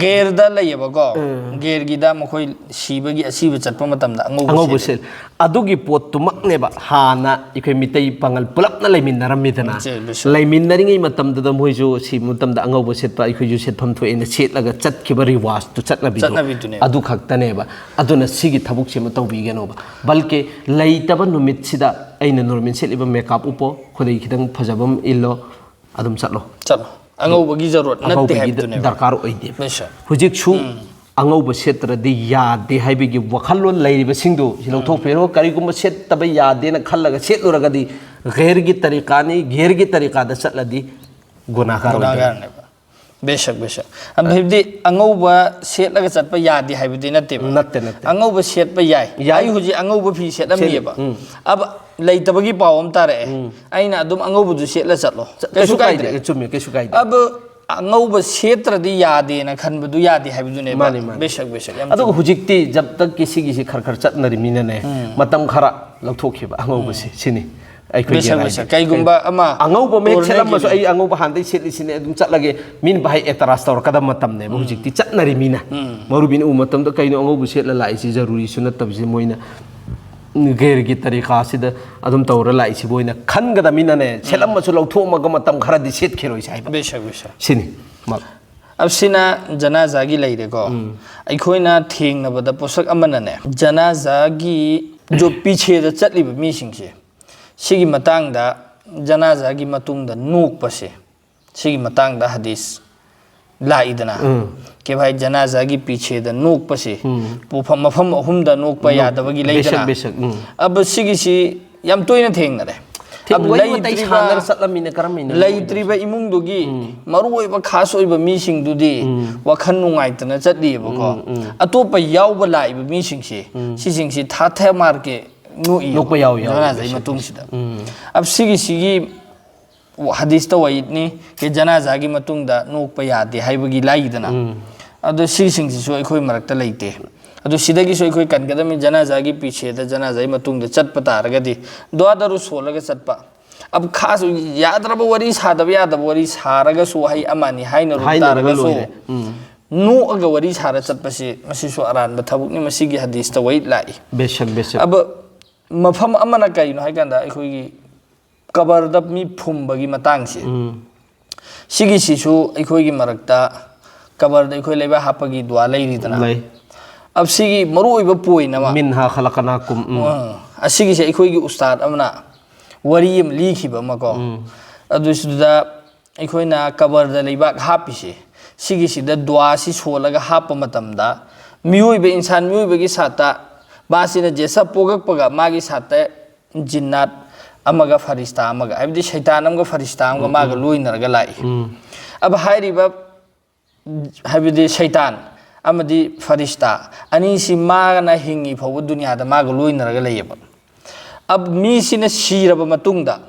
ꯒꯦꯔꯗ ꯂꯩꯌꯦꯕꯀꯣ, ꯎꯝ꯫ ꯒꯦꯔꯒꯤꯗ ꯃꯈꯣꯏ ꯁꯤꯕꯒꯤ ꯑꯁꯤꯕ ꯆꯠꯄ ꯃꯇꯝꯗ ꯑꯉꯧꯕ ꯑꯉꯧꯕ ꯁꯦꯠꯂꯤ꯫ ꯁꯦꯠ-, ꯑꯗꯨꯒꯤ ꯄꯣꯠꯇꯨꯃꯛꯅꯦꯕ ꯍꯥꯟꯅ ꯑꯩꯈꯣꯏ ꯃꯤꯇꯩ ꯄꯥꯉꯜ ꯄꯨꯂꯞꯅ ꯂꯩꯃꯤꯟꯅꯔꯝꯃꯤꯗꯅ꯫ ꯎꯝ, ꯁꯦ-, ꯁꯦ-, ꯂꯩꯃꯤꯟꯅꯔꯤꯉꯩ ꯃꯇꯝꯗꯨꯗ ꯃꯣꯏꯁꯨ ꯁꯤꯕ ꯃꯇꯝꯗ ꯑꯉꯧꯕ ꯁꯦꯠꯄ, ꯑꯩꯈꯣꯏꯁꯨ ꯁꯦꯠꯐꯝ ꯊꯣꯛꯑꯦꯅ ꯁꯦꯠꯂꯒ ꯆꯠꯈꯤꯕ ꯔꯤꯋꯥꯖꯇꯨ, ꯆꯠꯅꯕꯤꯗꯣ, ꯆꯠꯅꯕꯤꯗꯨꯅꯦꯕ꯫ ꯑꯗꯨ ꯈꯛꯇꯅꯦꯕ꯫ ꯑꯗꯨꯅ ꯁꯤꯒꯤ ꯊꯕꯛꯁꯤꯃ ꯇꯧꯕꯤꯒꯅꯣꯕ꯫ ꯕꯜꯀꯤ ꯂꯩꯇꯕ ꯅꯨꯃꯤꯠꯁꯤꯗ ꯑꯩꯅ ꯅꯣꯔꯃꯦꯜ ꯁꯦꯠꯂꯤꯕ ꯃꯦꯀꯞ ꯎꯞꯄꯣ, ꯈꯨꯗꯩ ꯈꯤꯇꯪ ꯐꯖꯕ ꯑꯃ ꯏꯜꯂꯣ, ꯑꯗꯨꯝ ꯆꯠꯂꯣ꯫ ꯆꯠꯂꯣ꯫ ꯑꯉꯧꯕꯒꯤ ꯖꯔꯨꯔꯠ ꯅꯠꯇꯦ ꯑꯉꯧꯕꯒꯤ ꯍꯥꯏꯕꯗꯨꯅꯦꯕ꯫ ꯗꯔꯀꯥꯔ ꯑꯣꯏꯗꯦ꯫ ꯕꯦꯁꯛ꯫ ꯍꯧꯖꯤꯛꯁꯨ ꯎꯝ꯫ ꯑꯉꯧꯕ ꯁꯦꯠꯇ꯭ꯔꯗꯤ ꯌꯥꯗꯦ ꯍꯥꯏꯕꯒꯤ ꯋꯥꯈꯜꯂꯣꯟ ꯂꯩꯔꯤꯕꯁꯤꯡꯗꯨ ꯁꯤ ꯎꯝ꯫ ꯂꯧꯊꯣꯛꯄꯤꯔꯣ꯫ ꯀꯔꯤꯒꯨꯝꯕ ꯁꯦꯠꯇꯕ ꯌꯥꯗꯦꯅ ꯈꯜꯂꯒ ꯁꯦꯠꯂꯨꯔꯒꯗꯤ ꯒꯦꯔꯒꯤ ꯇꯔꯤꯀꯥꯅꯤ, ꯒꯦꯔꯒꯤ ꯇꯔꯤꯀꯥꯗ ꯆꯠꯂꯗꯤ ꯒꯨꯅꯥꯍꯒꯥꯔ ꯑꯣꯏꯗꯣꯏꯅꯤ꯫ ꯒꯨꯅꯥꯍꯒꯥꯔꯅꯦꯕ꯫ ꯕꯦꯁꯛ, ꯕꯦꯁꯛ꯫ ꯑ, ꯍꯥꯏꯕꯗꯤ ꯑꯉꯧꯕ ꯁꯦꯠꯂꯒ ꯆꯠꯄ ꯌꯥꯗꯦ ꯍꯥꯏꯕꯗꯤ ꯅꯠꯇꯦꯕ꯫ ꯅꯠꯇꯦ, ꯅꯠꯇꯦ꯫ ꯑꯉꯧꯕ ꯁꯦꯠꯄ ꯌꯥꯏ꯫ ꯌꯥꯏ꯫ ꯑꯩ ꯍꯧꯖꯤꯛ ꯑꯉꯧꯕ ꯐꯤ ꯁꯦꯠꯂꯝꯃꯤꯑꯕ꯫ ꯁꯦꯠꯂꯤ꯫ ꯎꯝ꯫ ꯑꯕ ꯂꯩꯇꯕꯒꯤ ꯄꯥꯎ ꯑꯃ ꯇꯥꯔꯛꯑꯦ꯫ ꯎꯝ꯫ ꯑꯩꯅ ꯑꯗꯨꯝ ꯑꯉꯧꯕꯗꯨ ꯁꯦꯠꯂ ꯆꯠꯂꯣ꯫ ꯆ-, ꯀꯩꯁꯨ ꯀꯩꯁꯨ ꯀꯥꯏꯗꯦ꯫ ꯀꯥꯏꯗ꯭ꯔꯦ꯫ ꯆꯨꯝꯃꯦ, ꯀꯩꯁꯨ ꯀꯥꯏꯗꯦ꯫ ꯑꯕ ꯑꯉꯧꯕ ꯁꯦꯠꯇ꯭ꯔꯗꯤ ꯌꯥꯗꯦꯅ ꯈꯟꯕꯗꯨ ꯌꯥꯗꯦ ꯍꯥꯏꯕꯗꯨꯅꯦꯕ꯫ ꯃꯥꯅꯤ, ꯃꯥꯅꯤ꯫ ꯕꯦꯁꯛ, ꯕꯦꯁꯛ꯫ ꯌꯥꯝ ꯑꯗꯨꯒ ꯆꯨꯝꯃꯦ꯫ ꯍꯧꯖꯤꯛꯇꯤ ꯖꯕ ꯇꯛꯀꯤ ꯁꯤꯒꯤꯁꯤ ꯈꯔ ꯈꯔ ꯆꯠꯅꯔꯤꯃꯤꯅꯅꯦ, ꯎꯝ꯫ ꯃꯇꯝ ꯈꯔ ꯂꯧꯊꯣꯛꯈꯤꯕ ꯑꯉꯧꯕꯁꯦ, ꯎꯝ꯫ ꯁꯤꯅꯤ꯫ ꯑꯩꯈꯣꯏꯒꯤ ꯕꯦꯁꯛ, ꯔꯥꯏꯗꯤ꯫ ꯕꯦꯁꯛ꯫ ꯀꯩꯒꯨꯝꯕ ꯑꯃ ꯑꯉꯧꯕ ꯑꯃ ꯍꯦꯛ ꯇꯣꯔꯅꯦꯒꯤ ꯁꯦꯠꯂꯝꯃꯁꯨ, ꯑꯩ ꯑꯉꯧꯕ ꯍꯥꯟꯅꯗꯩ ꯁꯦꯠꯂꯤꯁꯤꯅꯦ, ꯑꯗꯨꯝ ꯆꯠꯂꯒꯦ꯫ ꯃꯤꯅ ꯚꯥꯏ ꯑꯦꯇꯔꯥꯁ ꯇꯧꯔꯛꯀꯗꯕ ꯃꯇꯝꯅꯦꯕ ꯍꯧꯖꯤꯛꯇꯤ, ꯆꯠꯅꯔꯤ ꯃꯤꯅ꯫ ꯃꯧꯔꯨꯕꯤꯅ ꯎꯕ ꯃꯇꯝꯗ "ꯀꯩꯅꯣ ꯑꯉꯧꯕ ꯁꯦꯠꯂ ꯂꯥꯛꯏꯁꯤ, ꯖꯔꯨꯔꯤꯁꯨ ꯅꯠꯇꯕꯁꯤ", ꯃꯣꯏꯅ ꯒꯦꯔꯒꯤ ꯇꯔꯤꯀꯥꯁꯤꯗ ꯑꯗꯨꯝ ꯇꯧꯔ ꯂꯥꯛꯏꯁꯤꯕꯨ ꯑꯣꯏꯅ ꯈꯟꯒꯗꯕꯅꯤꯅꯅꯦ, ꯁꯦꯠꯂꯝꯃꯁꯨ ꯂꯧꯊꯣꯛꯑꯝꯃꯒ ꯃꯇꯝ ꯈꯔꯗꯤ ꯁꯦꯠꯈꯤꯔꯣꯏꯁꯦ ꯍꯥꯏꯕ꯫ ꯕꯦꯁꯛ, ꯕꯦꯁꯛ꯫ ꯁꯤꯅꯤ꯫ ꯃ- ꯑꯁꯤꯅ ꯖꯅꯥꯖꯥꯒꯤ ꯂꯩꯔꯦꯀꯣ꯫ ꯑꯩꯈꯣꯏꯅ ꯊꯦꯡꯅꯕꯗ ꯄꯣꯠꯁꯛ ꯑꯃꯅꯅꯦ, ꯖꯅꯥꯖꯥꯒꯤ ꯖꯣ ꯄꯤꯁꯦꯗ ꯆꯠꯂꯤꯕ ꯃꯤꯁꯤꯡꯁꯦ, ꯁꯤꯒꯤ ꯃꯇꯥꯡꯗ, ꯖꯅꯥꯖꯥꯒꯤ ꯃꯇꯨꯡꯗ ꯅꯣꯛꯄꯁꯦ, ꯁꯤꯒꯤ ꯃꯇꯥꯡꯗ ꯍꯗꯤꯁ ꯂꯥꯛꯏꯗꯅ, ꯎꯝ꯫ ꯀꯦ ꯚꯥꯏ, ꯖꯅꯥꯖꯥꯒꯤ ꯄꯤꯁꯦꯗ ꯅꯣꯛꯄꯁꯦ ꯎꯝ꯫ ꯄꯣꯐꯝ-, ꯃꯐꯝ ꯑꯍꯨꯝꯗ ꯅꯣꯛꯄ ꯅꯣꯛ-, ꯌꯥꯗꯕꯒꯤ ꯂꯩꯗꯅ꯫ ꯕꯦꯁꯛ, ꯕꯦꯁꯛ, ꯎꯝ꯫ ꯑꯗꯣ ꯁꯤꯒꯤꯁꯤ ꯌꯥꯝ ꯇꯣꯏꯅ ꯊꯦꯡꯅꯔꯦ꯫ ꯊꯦꯡ-, ꯑꯗꯣ ꯋꯥꯔꯤ ꯋꯥꯇꯥꯏ ꯂꯩꯇ꯭ꯔꯤꯕ, ꯁꯥꯟꯅꯔ ꯆꯠꯂꯝꯃꯤꯅ ꯀꯔꯝꯍꯥꯏꯅ ꯂꯩꯇ꯭ꯔꯤꯕ ꯏꯃꯨꯡꯗꯨꯒꯤ ꯎꯝ꯫ ꯃꯔꯨꯑꯣꯏꯕ ꯈꯥꯁ ꯑꯣꯏꯕ ꯃꯤꯁꯤꯡꯗꯨꯗꯤ ꯎꯝ꯫ ꯋꯥꯈꯜ ꯅꯨꯡꯉꯥꯏꯇꯅ ꯆꯠꯂꯤꯑꯕꯀꯣ꯫ ꯎꯝ, ꯎꯝ꯫ ꯑꯇꯣꯞꯄ ꯌꯥꯎꯕ ꯂꯥꯛꯏꯕ ꯃꯤꯁꯤꯡꯁꯦ, ꯎꯝ꯫ ꯁꯤꯁꯤꯡꯁꯤ ꯊꯥ ꯊꯦ ꯃꯥꯔꯀꯦ ꯅꯣꯛꯏ ꯅꯣꯛꯄ ꯌꯥꯎꯏ, ꯌꯥꯎꯏ, ꯖꯅꯥꯖꯥꯒꯤ ꯕꯦꯁꯛ, ꯃꯇꯨꯡꯁꯤꯗ꯫ ꯕꯦꯁꯛ꯫ ꯎꯝ꯫ ꯑꯕ ꯁꯤꯒꯤꯁꯤꯒꯤ ꯍꯗꯤꯁꯇ ꯋꯥꯏꯠꯅꯤ, ꯀꯦ ꯖꯅꯥꯖꯥꯒꯤ ꯃꯇꯨꯡꯗ ꯅꯣꯛꯄ ꯌꯥꯗꯦ ꯍꯥꯏꯕꯒꯤ ꯂꯥꯏꯗꯅ꯫ ꯎꯝ꯫ ꯑꯗꯣ ꯁꯤꯁꯤꯡꯁꯤꯁꯨ ꯑꯩꯈꯣꯏ ꯃꯔꯛꯇ ꯂꯩꯇꯦ꯫ ꯑꯗꯣ ꯁꯤꯗꯒꯤꯁꯨ ꯑꯩꯈꯣꯏ ꯀꯟꯒꯗꯕꯅꯤ, ꯖꯅꯥꯖꯥꯒꯤ ꯄꯤꯁꯦꯗ, ꯖꯅꯥꯖꯥꯒꯤ ꯃꯇꯨꯡꯗ ꯆꯠꯄ ꯇꯥꯔꯒꯗꯤ ꯗꯨꯋꯥꯗꯔꯨ ꯁꯣꯜꯂꯒ ꯆꯠꯄ꯫ ꯑꯕ ꯈꯥꯁ ꯌꯥꯗ꯭ꯔꯕ ꯋꯥꯔꯤ ꯁꯥꯗꯕ ꯌꯥꯗꯕ ꯋꯥꯔꯤ ꯁꯥꯔꯒꯁꯨ ꯋꯥꯍꯩ ꯑꯃ ꯑꯅꯤ ꯍꯥꯏꯅꯔꯨꯕ ꯍꯥꯏꯅꯔꯒ ꯇꯥꯔꯒꯁꯨ ꯂꯣꯏꯔꯦ꯫ ꯎꯝ꯫ ꯅꯣꯛꯑꯒ ꯋꯥꯔꯤ ꯁꯥꯔ ꯆꯠꯄꯁꯤ, ꯃꯁꯤꯁꯨ ꯑꯔꯥꯟꯕ ꯊꯕꯛꯅꯤ, ꯃꯁꯤꯒꯤ ꯍꯗꯤꯁꯇ ꯋꯥꯏꯠ ꯂꯥꯛꯏ꯫ ꯕꯦꯁꯛ, ꯕꯦꯁꯛ꯫ ꯑꯕ ꯃꯐꯝ ꯑꯃꯅ ꯀꯔꯤꯅꯣ ꯍꯥꯏ ꯀꯥꯟꯗ ꯑꯩꯈꯣꯏꯒꯤ ꯀꯕꯔꯗ ꯃꯤ ꯐꯨꯝꯕꯒꯤ ꯃꯇꯥꯡꯁꯦ, ꯎꯝ꯫ ꯁꯤꯒꯤꯁꯤꯁꯨ ꯑꯩꯈꯣꯏꯒꯤ ꯃꯔꯛꯇ ꯀꯕꯔꯗ ꯑꯩꯈꯣꯏ ꯂꯩꯕꯥꯛ ꯍꯥꯞꯄꯒꯤ ꯗꯨꯋꯥ ꯂꯩꯔꯤꯗꯅ꯫ ꯂꯩ꯫ ꯑꯕ ꯁꯤꯒꯤ ꯃꯔꯨꯑꯣꯏꯕ ꯄꯣꯏꯟ ꯑꯃ, "ꯃꯤꯟꯍꯥ ꯈꯂꯛꯅꯥꯀꯨꯝ", ꯎꯝ꯫ ꯑ, ꯑꯁꯤꯒꯤꯁꯦ ꯑꯩꯈꯣꯏꯒꯤ ꯎꯁꯇꯥꯗ ꯑꯃꯅ ꯋꯥꯔꯤ ꯑꯃ ꯂꯤꯈꯤꯕ ꯑꯃꯀꯣ꯫ ꯎꯝ꯫ ꯑꯗꯨꯁꯤꯗ ꯑꯩꯈꯣꯏꯅ ꯀꯕꯔꯗ ꯂꯩꯕꯥꯛ ꯍꯥꯞꯄꯤꯁꯦ, ꯁꯤꯒꯤꯁꯤꯗ ꯗꯨꯋꯥꯁꯤ ꯁꯣꯜꯂꯒ ꯍꯥꯞꯄ ꯃꯇꯝꯗ, ꯃꯤꯑꯣꯏꯕ, ꯏꯟꯁꯥꯟ ꯃꯤꯑꯣꯏꯕꯒꯤ ꯁꯥꯠꯇ, ꯃꯥꯁꯤꯅ ꯖꯦꯁ ꯄꯣꯛꯂꯛꯄꯒ ꯃꯥꯒꯤ ꯁꯥꯠꯇ ꯖꯤꯟꯅꯥꯠ ꯑꯃꯒ ꯐꯔꯤꯁꯇꯥ ꯑꯃꯒ, ꯍꯥꯏꯕꯗꯤ ꯁꯩꯇꯥꯟ ꯑꯃꯒ ꯐꯔꯤꯁꯇꯥ ꯑꯃꯒ ꯎꯝ, ꯃꯥꯒ ꯎꯝ꯫ ꯂꯣꯏꯅꯔꯒ ꯂꯥꯛꯏ꯫ ꯎꯝ꯫ ꯑꯕ ꯍꯥꯏꯔꯤꯕ, ꯍꯥꯏꯕꯗꯤ ꯁꯩꯇꯥꯟ ꯑꯃꯗꯤ ꯐꯔꯤꯁꯇꯥ ꯑꯅꯤꯁꯤ ꯃꯥꯅ ꯍꯤꯡꯉꯤ ꯐꯥꯎꯕ ꯗꯨꯅꯤꯌꯥꯗ ꯃꯥꯒ ꯂꯣꯏꯅꯔꯒ ꯂꯩꯌꯦꯕ꯫ ꯑꯕ ꯃꯤꯁꯤꯅ ꯁꯤꯔꯕ ꯃꯇꯨꯡꯗ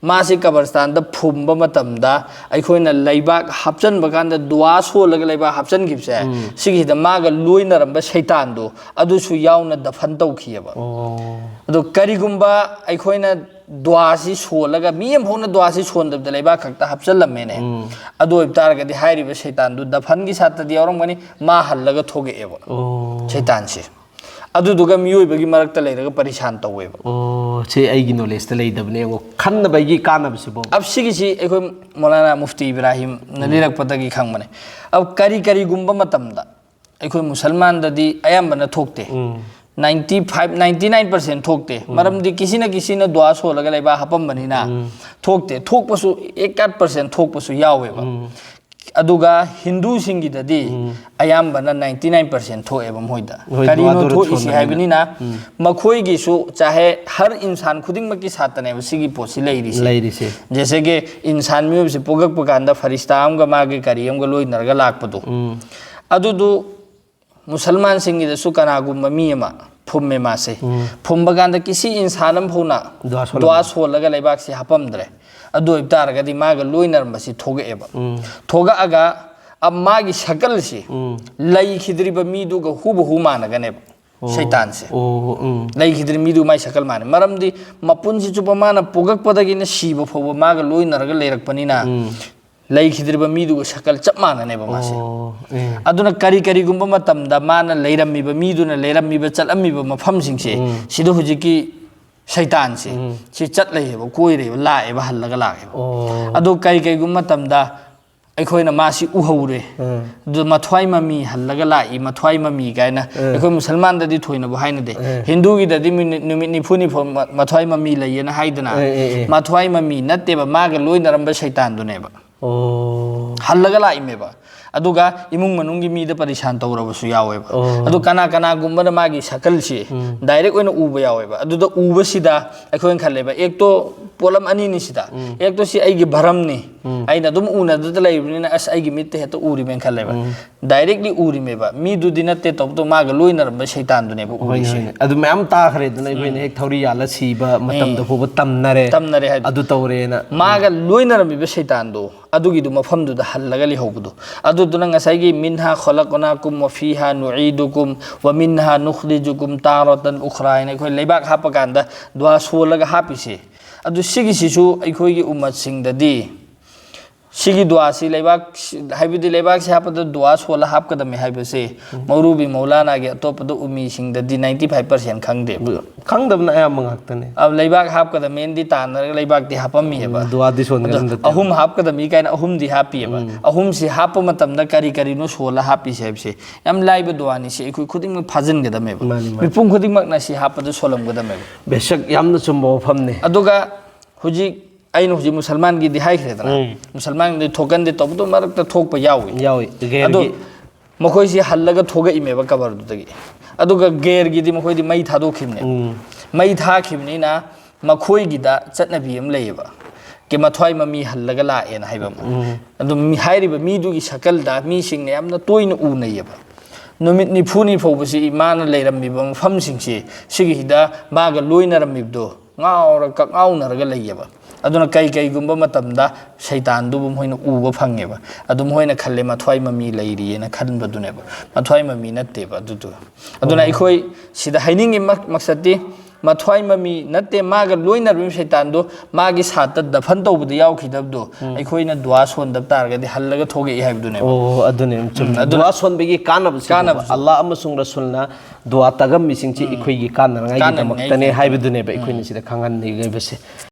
ꯃꯥꯁꯤ ꯀꯕꯔꯁꯇꯥꯟꯗ ꯐꯨꯝꯕ ꯃꯇꯝꯗ ꯑꯩꯈꯣꯏꯅ ꯂꯩꯕꯥꯛ ꯍꯥꯞꯆꯟꯕ ꯀꯥꯟꯗ ꯗꯨꯋꯥ ꯁꯣꯜꯂꯒ ꯂꯩꯕꯥꯛ ꯍꯥꯞꯆꯟꯈꯤꯕꯁꯦ, ꯎꯝ꯫ ꯁꯤꯒꯤꯁꯤꯗ ꯃꯥꯒ ꯂꯣꯏꯅꯔꯝꯕ ꯁꯩꯇꯥꯟꯗꯣ ꯑꯗꯨꯁꯨ ꯌꯥꯎꯅ ꯗꯐꯟ ꯇꯧꯈꯤꯑꯕ꯫ ꯑꯣ꯫ ꯑꯗꯣ ꯀꯔꯤꯒꯨꯝꯕ ꯑꯩꯈꯣꯏꯅ ꯗꯨꯋꯥꯁꯤ ꯁꯣꯜꯂꯒ, ꯃꯤ ꯑꯃꯐꯥꯎꯅ ꯗꯨꯋꯥꯁꯤ ꯁꯣꯟꯗꯕꯗ ꯂꯩꯕꯥꯛ ꯈꯛꯇ ꯍꯥꯞꯆꯜꯂꯝꯃꯦꯅꯦ꯫ ꯑꯗꯨ ꯑꯣꯏꯕ ꯇꯥꯔꯒꯗꯤ ꯍꯥꯏꯔꯤꯕ ꯁꯩꯇꯥꯟꯗꯨ ꯗꯐꯟꯒꯤ ꯁꯥꯠꯇꯗꯤ ꯌꯥꯎꯔꯝꯒꯅꯤ, ꯃꯥ ꯍꯜꯂꯒ ꯊꯣꯛꯂꯛꯑꯦꯕ ꯑꯣ ꯁꯩꯇꯥꯟꯁꯦ꯫ ꯑꯗꯨꯗꯨꯒ ꯃꯤꯑꯣꯏꯕꯒꯤ ꯃꯔꯛꯇ ꯂꯩꯔꯒ ꯄꯔꯤꯁꯥꯟ ꯇꯧꯋꯦꯕ꯫ ꯑꯣ ꯁꯤ ꯑꯩꯒꯤ ꯅꯣꯂꯦꯖꯇ ꯂꯩꯇꯕꯅꯦ꯫ ꯌꯦꯡꯉꯣ, ꯈꯟꯅꯕꯒꯤ ꯀꯥꯟꯅꯕꯁꯤꯕꯣ꯫ ꯑꯞꯁꯤꯒꯤꯁꯤ ꯑꯩꯈꯣꯏ ꯃꯧꯂꯥꯅꯥ ꯃꯨꯐꯇꯤ ꯏꯕ꯭ꯔꯥꯍꯤꯝꯅ ꯂꯤꯔꯛꯄꯗꯒꯤ ꯈꯪꯕꯅꯦ꯫ ꯑ, ꯀꯔꯤ ꯀꯔꯤꯒꯨꯝꯕ ꯃꯇꯝꯗ ꯑꯩꯈꯣꯏ ꯃꯨꯁꯜꯃꯥꯟꯗꯗꯤ ꯑꯌꯥꯝꯕꯅ ꯊꯣꯛꯇꯦ꯫ Ninety five ninety nine percent ꯊꯣꯛꯇꯦ꯫ ꯃꯔꯝꯗꯤ ꯀꯤꯁꯤꯅ ꯀꯤꯁꯤꯅ ꯗꯨꯋꯥ ꯁꯣꯜꯂꯒ ꯂꯩꯕꯥꯛ ꯍꯥꯄꯝꯕꯅꯤꯅ ꯊꯣꯛꯇꯦ꯫ ꯊꯣꯛꯄꯁꯨ ꯑꯦꯛ ꯑꯥꯠ ꯄꯥꯔꯁꯦꯟ ꯊꯣꯛꯄꯁꯨ ꯌꯥꯎꯋꯦꯕ꯫ ꯑꯗꯨꯒ ꯍꯤꯟꯗꯨꯁꯤꯡꯒꯤꯗꯗꯤ ꯑꯌꯥꯝꯕꯅ ꯅꯥꯏꯟꯇꯤ ꯅꯥꯏꯟ ꯄꯥꯔꯁꯦꯟ ꯊꯣꯛꯑꯦꯕ ꯃꯣꯏꯗ꯫ ꯍꯣꯏ, ꯀꯔꯤꯅꯣ ꯗꯨꯋꯥꯗꯨ ꯊꯣꯛꯏꯁꯤ ꯁꯣꯟꯕꯅꯤꯅ꯫ ꯍꯥꯏꯕꯅꯤꯅ, ꯃꯈꯣꯏꯒꯤꯁꯨ ꯆꯥꯍꯦ ꯍꯔ ꯏꯟꯁꯥꯟ ꯈꯨꯗꯤꯡꯃꯛꯀꯤ ꯁꯥꯠꯇꯅꯦꯕ ꯁꯤꯒꯤ ꯄꯣꯠꯁꯤ ꯂꯩꯔꯤꯁꯦ꯫ ꯂꯩꯔꯤꯁꯦ꯫ ꯖꯦꯁꯦ ꯀꯤ ꯏꯟꯁꯥꯟ ꯃꯤꯑꯣꯏꯕꯁꯤ ꯄꯣꯛꯂꯛꯄ ꯀꯥꯟꯗ ꯐꯔꯤꯁꯇꯥ ꯑꯃꯒ ꯃꯥꯒꯤ ꯀꯔꯤ ꯑꯃꯒ ꯂꯣꯏꯅꯔꯒ ꯂꯥꯛꯄꯗꯣ꯫ ꯑꯗꯨꯗꯨ ꯃꯨꯁꯜꯃꯥꯟꯁꯤꯡꯒꯤꯗꯁꯨ ꯀꯅꯥꯒꯨꯝꯕ ꯃꯤ ꯑꯃ ꯐꯨꯝꯃꯦ ꯃꯥꯁꯦ꯫ ꯐꯨꯝꯕ ꯀꯥꯟꯗ ꯀꯤꯁꯤ ꯏꯟꯁꯥꯟ ꯑꯃ ꯐꯥꯎꯅ ꯗꯨꯋꯥ ꯁꯣꯜꯂꯝꯃꯦ꯫ ꯗꯨꯋꯥ ꯁꯣꯜꯂꯒ ꯂꯩꯕꯥꯛꯁꯤ ꯍꯥꯄꯝꯗ꯭ꯔꯦ꯫ ꯑꯗꯨ ꯑꯣꯏꯕ ꯇꯥꯔꯒꯗꯤ ꯃꯥꯒ ꯂꯣꯏꯅꯔꯝꯕꯁꯤ ꯊꯣꯛꯂꯛꯑꯦꯕ꯫ ꯊꯣꯛꯂꯛꯑꯒ ꯑ, ꯃꯥꯒꯤ ꯁꯀꯜꯁꯤ ꯂꯩꯈꯤꯗ꯭ꯔꯤꯕ ꯃꯤꯗꯨꯒ ꯍꯨꯕꯍꯨ ꯃꯥꯟꯅꯒꯅꯦꯕ꯫ ꯁꯩꯇꯥꯟꯁꯦ꯫ ꯑꯣ ꯎꯝ ꯂꯩꯈꯤꯗ꯭ꯔꯤ ꯃꯤꯗꯨ ꯃꯥꯏ ꯁꯀꯜ ꯃꯥꯟꯅꯩ꯫ ꯃꯔꯝꯗꯤ ꯃꯄꯨꯟꯁꯤ ꯆꯨꯞꯄ ꯃꯥꯅ ꯄꯣꯛꯂꯛꯄꯗꯒꯤꯅ ꯁꯤꯕ ꯐꯥꯎꯕ ꯃꯥꯒ ꯂꯣꯏꯅꯔꯒ ꯂꯩꯔꯛꯄꯅꯤꯅ ꯂꯩꯈꯤꯗ꯭ꯔꯤꯕ ꯃꯤꯗꯨꯒ ꯁꯀꯜ ꯆꯞ ꯃꯥꯟꯅꯅꯦꯕ ꯃꯥꯁꯦ꯫ ꯑꯣ ꯎꯝ ꯑꯗꯨꯅ ꯀꯔꯤ ꯀꯔꯤꯒꯨꯝꯕ ꯃꯇꯝꯗ ꯃꯥꯅ ꯂꯩꯔꯝꯃꯤꯕ ꯃꯤꯗꯨꯅ ꯂꯩꯔꯝꯃꯤꯕ ꯆꯠꯂꯝꯃꯤꯕ ꯃꯐꯝꯁꯤꯡꯁꯦ ꯁꯤꯗ ꯍꯧꯖꯤꯛꯀꯤ ꯁꯩꯇꯥꯟꯁꯦ ꯁꯤ ꯆꯠꯂꯦꯕ, ꯀꯣꯏꯔꯦꯕ, ꯂꯥꯛꯑꯦꯕ, ꯍꯜꯂꯒ ꯂꯥꯛꯑꯦꯕ꯫ ꯑꯣ ꯑꯗꯣ ꯀꯔꯤ ꯀꯔꯤꯒꯨꯝꯕ ꯃꯇꯝꯗ ꯑꯩꯈꯣꯏꯅ ꯃꯥꯁꯤ ꯎꯍꯧꯔꯦ꯫ ꯎꯝ ꯑꯗꯨ ꯃꯊ꯭ꯋꯥꯏ ꯃꯃꯤ ꯍꯜꯂꯒ ꯂꯥꯛꯏ, ꯃꯊ꯭ꯋꯥꯏ ꯃꯃꯤ ꯀꯥꯏꯅ ꯎꯝ꯫ ꯑꯩꯈꯣꯏ ꯃꯨꯁꯜꯃꯥꯟꯗꯗꯤ ꯊꯣꯏꯅꯕꯨ ꯍꯥꯏꯅꯗꯦ꯫ ꯎꯝ꯫ ꯍꯤꯟꯗꯨꯒꯤꯗꯗꯤ ꯃꯤꯅꯤꯠ, ꯅꯨꯃꯤꯠ ꯅꯤꯐꯨ ꯅꯤꯐꯨ ꯃ-, ꯃꯊ꯭ꯋꯥꯏ ꯃꯃꯤ ꯂꯩꯌꯦꯅ ꯍꯥꯏꯗꯅ꯫ ꯎꯝ, ꯎꯝ, ꯎꯝ꯫ ꯃꯊ꯭ꯋꯥꯏ ꯃꯃꯤ ꯅꯠꯇꯦꯕ, ꯃꯥꯒ ꯂꯣꯏꯅꯔꯝꯕ ꯁꯩꯇꯥꯟꯗꯨꯅꯦꯕ꯫ ꯑꯣ ꯍꯜꯂꯒ ꯂꯥꯛꯏꯃꯦꯕ꯫ ꯑꯗꯨꯒ ꯏꯃꯨꯡ ꯃꯅꯨꯡꯒꯤ ꯃꯤꯗ ꯄꯔꯤꯁꯥꯟ ꯇꯧꯔꯕꯁꯨ ꯌꯥꯎꯋꯦꯕ꯫ ꯑꯣ꯫ ꯑꯗꯨ ꯀꯅꯥ ꯀꯅꯥꯒꯨꯝꯕꯅ ꯃꯥꯒꯤ ꯁꯀꯜꯁꯤ ꯗꯥꯏꯔꯦꯛ ꯑꯣꯏꯅ ꯎꯕ ꯌꯥꯎꯋꯦꯕ꯫ ꯑꯗꯨꯗ ꯎꯕꯁꯤꯗ ꯑꯩꯈꯣꯏꯅ ꯈꯜꯂꯦꯕ, ꯑꯦꯛꯇꯣ ꯄꯣꯠꯂꯝ ꯑꯅꯤꯅꯤ ꯁꯤꯗ꯫ ꯑꯦꯛꯇꯣ ꯁꯤ ꯑꯩꯒꯤ ꯚꯔꯝꯅꯤ꯫ ꯑꯩꯅ ꯑꯗꯨꯝ ꯎꯅꯗꯨꯗ ꯂꯩꯕꯅꯤꯅ ꯑꯁ ꯑꯩꯒꯤ ꯃꯤꯠꯇ ꯍꯦꯛꯇ ꯎꯔꯤꯃꯦꯅ ꯈꯜꯂꯦꯕ꯫ ꯗꯥꯏꯔꯦꯛꯂꯤ ꯎꯔꯤꯃꯦꯕ꯫ ꯃꯤꯗꯨꯗꯤ ꯅꯠꯇꯦ, ꯇꯧꯕꯇꯕꯨ ꯃꯥꯒ ꯂꯣꯏꯅꯔꯝꯕ ꯁꯩꯇꯥꯟꯗꯨꯅꯦꯕ ꯍꯣꯏꯅꯦ, ꯎꯔꯤꯁꯦ꯫ ꯍꯣꯏꯅꯦ꯫ ꯑꯗꯨ ꯃꯌꯥꯝ ꯇꯥꯈ꯭ꯔꯦꯗꯅ ꯑꯩꯈꯣꯏꯅ ꯍꯦꯛ ꯊꯧꯔꯤ ꯌꯥꯜꯂ ꯁꯤꯕ ꯃꯇꯝꯗ ꯐꯥꯎꯕ ꯇꯝꯅꯔꯦ꯫ ꯇꯝꯅꯔꯦ ꯍꯥꯏꯗꯤ꯫ ꯑꯗꯨ ꯇꯧꯔꯦꯅ꯫ ꯃꯥꯒ ꯂꯣꯏꯅꯔꯝꯃꯤꯕ ꯁꯩꯇꯥꯟꯗꯣ ꯑꯗꯨꯒꯤꯗꯨ ꯃꯐꯝꯗꯨꯗ ꯍꯜꯂꯒ ꯂꯩꯍꯧꯕꯗꯣ꯫ ꯑꯗꯨꯗꯨꯅ ꯉꯁꯥꯏꯒꯤ "ꯃꯤꯟꯍꯥ ꯈꯣꯂꯛꯅꯥꯀꯨꯝ ꯋꯥ ꯐꯤꯍꯥ ꯅꯨꯏꯗꯨꯀꯨꯝ ꯋꯥ ꯃꯤꯟꯍꯥ ꯅꯨꯈ꯭ꯔꯤꯖꯨꯀꯨꯝ ꯇꯥꯔꯣꯇꯟ ꯎꯈ꯭ꯔꯥ" ꯍꯥꯏꯅ ꯑꯩꯈꯣꯏ ꯂꯩꯕꯥꯛ ꯍꯥꯞꯄ ꯀꯥꯟꯗ ꯗꯨꯋꯥ ꯁꯣꯜꯂꯒ ꯍꯥꯞꯄꯤꯁꯦ꯫ ꯑꯗꯨ ꯁꯤꯒꯤꯁꯤꯁꯨ ꯑꯩꯈꯣꯏꯒꯤ ꯎꯝꯃꯠꯁꯤꯡꯗꯗꯤ ꯁꯤꯒꯤ ꯗꯨꯋꯥꯁꯤ ꯂꯩꯕꯥꯛ, ꯍꯥꯏꯕꯗꯤ ꯂꯩꯕꯥꯛꯁꯤ ꯍꯥꯞꯄꯗ ꯗꯨꯋꯥ ꯁꯣꯜꯂ ꯍꯥꯞꯀꯗꯕꯅꯤ ꯍꯥꯏꯕꯁꯦ ꯃꯧꯔꯨꯕꯤ ꯃꯧꯂꯥꯅꯥꯒꯤ ꯑꯇꯣꯞꯄꯗ ꯎꯝꯃꯤꯁꯤꯡꯗꯗꯤ ninety five percent ꯈꯪꯗꯦꯕ꯫ ꯈꯪꯗꯕꯅ ꯑꯌꯥꯝꯕ ꯉꯥꯛꯇꯅꯦ꯫ ꯑ, ꯂꯩꯕꯥꯛ ꯍꯥꯞꯀꯗꯕꯅꯦꯅꯗꯤ ꯇꯥꯟꯅꯔꯒ ꯂꯩꯕꯥꯛꯇꯤ ꯍꯥꯞꯄꯝꯃꯤꯑꯕ꯫ ꯎꯝ, ꯗꯨꯋꯥꯗꯤ ꯁꯣꯟꯒꯅꯤ ꯑꯗꯣ ꯅꯠꯇꯦ꯫ ꯑꯍꯨꯝ ꯍꯥꯞꯀꯗꯕꯅꯤ ꯀꯥꯏꯅ ꯑꯍꯨꯝꯗꯤ ꯍꯥꯞꯄꯤꯑꯕ꯫ ꯑꯍꯨꯝꯁꯤ ꯍꯥꯞꯄ ꯃꯇꯝꯗ ꯀꯔꯤ ꯀꯔꯤꯅꯣ ꯁꯣꯜꯂ ꯍꯥꯞꯄꯤꯁꯦ ꯍꯥꯏꯕꯁꯦ ꯌꯥꯝ ꯂꯥꯏꯕ ꯗꯨꯋꯥꯅꯤ꯫ ꯁꯤ ꯑꯩꯈꯣꯏ ꯈꯨꯗꯤꯡꯃꯛ ꯐꯥꯖꯤꯟꯒꯗꯕꯅꯦꯕ꯫ ꯃꯥꯅꯤ, ꯃꯥꯅꯤ꯫ ꯃꯤꯄꯨꯝ ꯈꯨꯗꯤꯡꯃꯛꯅ ꯁꯤ ꯍꯥꯞꯄꯗ ꯁꯣꯜꯂꯝꯒꯗꯕꯅꯦꯕ꯫ ꯕꯦꯁꯛ ꯌꯥꯝꯅ ꯆꯨꯝꯕ ꯋꯥꯐꯝꯅꯦ꯫ ꯑꯗꯨꯒ ꯍꯧꯖꯤꯛ ꯑꯩꯅ ꯍꯧꯖꯤꯛ ꯃꯨꯁꯜꯃꯥꯟꯒꯤꯗꯤ ꯍꯥꯏꯈ꯭ꯔꯦꯗꯅ, ꯎꯝ꯫ ꯃꯨꯁꯜꯃꯥꯟꯒꯤꯗꯤ ꯊꯣꯛꯀꯟꯗꯦ, ꯇꯧꯕꯗꯣ ꯃꯔꯛꯇ ꯊꯣꯛꯄ ꯌꯥꯎꯏ꯫ ꯌꯥꯎꯏ꯫ ꯑꯗꯣ ꯒꯦꯔꯒꯤ ꯃꯈꯣꯏꯁꯤ ꯍꯜꯂꯒ ꯊꯣꯛꯂꯛꯏꯃꯦꯕ ꯀꯕꯔꯗꯨꯗꯒꯤ꯫ ꯑꯗꯨꯒ ꯒꯦꯔꯒꯤꯗꯤ ꯃꯈꯣꯏꯗꯤ ꯃꯩ ꯊꯥꯗꯣꯛꯈꯤꯕꯅꯦꯕ꯫ ꯎꯝ꯫ ꯃꯩ ꯊꯥꯈꯤꯕꯅꯤꯅ ꯃꯈꯣꯏꯒꯤꯗ ꯆꯠꯅꯕꯤ ꯑꯃ ꯂꯩꯌꯦꯕ, ꯀꯤ ꯃꯊ꯭ꯋꯥꯏ ꯃꯃꯤ ꯍꯜꯂꯒ ꯂꯥꯛꯑꯦꯅ ꯍꯥꯏꯕ ꯑꯃ꯫ ꯑꯗꯨ ꯃꯤ-, ꯍꯥꯏꯔꯤꯕ ꯃꯤꯗꯨꯒꯤ ꯁꯀꯜꯗ ꯃꯤꯁꯤꯡꯅ ꯌꯥꯝꯅ ꯇꯣꯏꯅ ꯎꯅꯩꯌꯦꯕ꯫ ꯅꯨꯃꯤꯠ ꯅꯤꯐꯨꯅꯤ ꯐꯥꯎꯕꯁꯤ ꯃꯥꯅ ꯂꯩꯔꯝꯃꯤꯕ ꯃꯐꯝꯁꯤꯡꯁꯤ, ꯁꯤꯒꯤꯁꯤꯗ ꯃꯥꯒ ꯂꯣꯏꯅꯔꯝꯃꯤꯕꯗꯣ ꯉꯥꯎꯔ ꯀꯛꯉꯥꯎꯅꯔꯒ ꯂꯩꯌꯦꯕ꯫ ꯑꯗꯨꯅ ꯀꯩ ꯀꯩꯒꯨꯝꯕ ꯃꯇꯝꯗ ꯁꯩꯇꯥꯟꯗꯨꯕꯨ ꯃꯈꯣꯏꯅ ꯎꯕ ꯐꯪꯉꯦꯕ꯫ ꯑꯗꯨ ꯃꯈꯣꯏꯅ ꯈꯜꯂꯦ ꯃꯊ꯭ꯋꯥꯏ ꯃꯃꯤ ꯂꯩꯔꯤꯑꯅ ꯈꯟꯕꯗꯨꯅꯦꯕ꯫ ꯃꯊ꯭ꯋꯥꯏ ꯃꯃꯤ ꯅꯠꯇꯦꯕ ꯑꯗꯨꯗꯨ꯫ ꯑꯗꯨꯅ ꯑꯩꯈꯣꯏ ꯁꯤꯗ ꯍꯥꯏꯅꯤꯡꯉꯤ ꯃꯛ-, ꯃꯛꯁꯠꯇꯤ ꯃꯊ꯭ꯋꯥꯏ ꯃꯃꯤ ꯅꯠꯇꯦ, ꯃꯥꯒ ꯂꯣꯏꯅꯔꯤꯕ ꯁꯩꯇꯥꯟꯗꯣ ꯃꯥꯒꯤ ꯁꯥꯠꯇ ꯗꯐꯟ ꯇꯧꯕꯗ ꯌꯥꯎꯈꯤꯗꯕꯗꯣ ꯑꯩꯈꯣꯏꯅ ꯗꯨꯋꯥ ꯁꯣꯟꯗꯕ ꯇꯥꯔꯒꯗꯤ ꯍꯜꯂꯒ ꯊꯣꯛꯂꯛꯏ ꯍꯥꯏꯕꯗꯨꯅꯦꯕ꯫ ꯑꯣ, ꯑꯗꯨꯅꯦ, ꯆꯨꯝꯃꯦ꯫ ꯑꯗꯨꯅ ꯗꯨꯋꯥ ꯁꯣꯟꯕꯒꯤ ꯀꯥꯟꯅꯕꯁꯤ ꯀꯥꯟꯅꯕꯁꯨ꯫ ꯑꯜꯂꯥꯍ ꯑꯃꯁꯨꯡ ꯔꯁꯨꯜꯅ ꯗꯨꯋꯥ ꯇꯥꯒꯝꯃꯤꯁꯤꯡꯁꯤ ꯑꯩꯈꯣꯏꯒꯤ ꯀꯥꯟꯅꯉꯥꯏꯒꯤꯗꯃꯛꯇꯅꯦ ꯀꯥꯟꯅꯉꯥꯏꯒꯤ ꯍꯥꯏꯕꯗꯨꯅꯦꯕ ꯑꯩꯈꯣꯏꯅ ꯁꯤꯗ ꯈꯪꯍꯟꯅꯤꯡꯂꯤꯕꯁꯦ꯫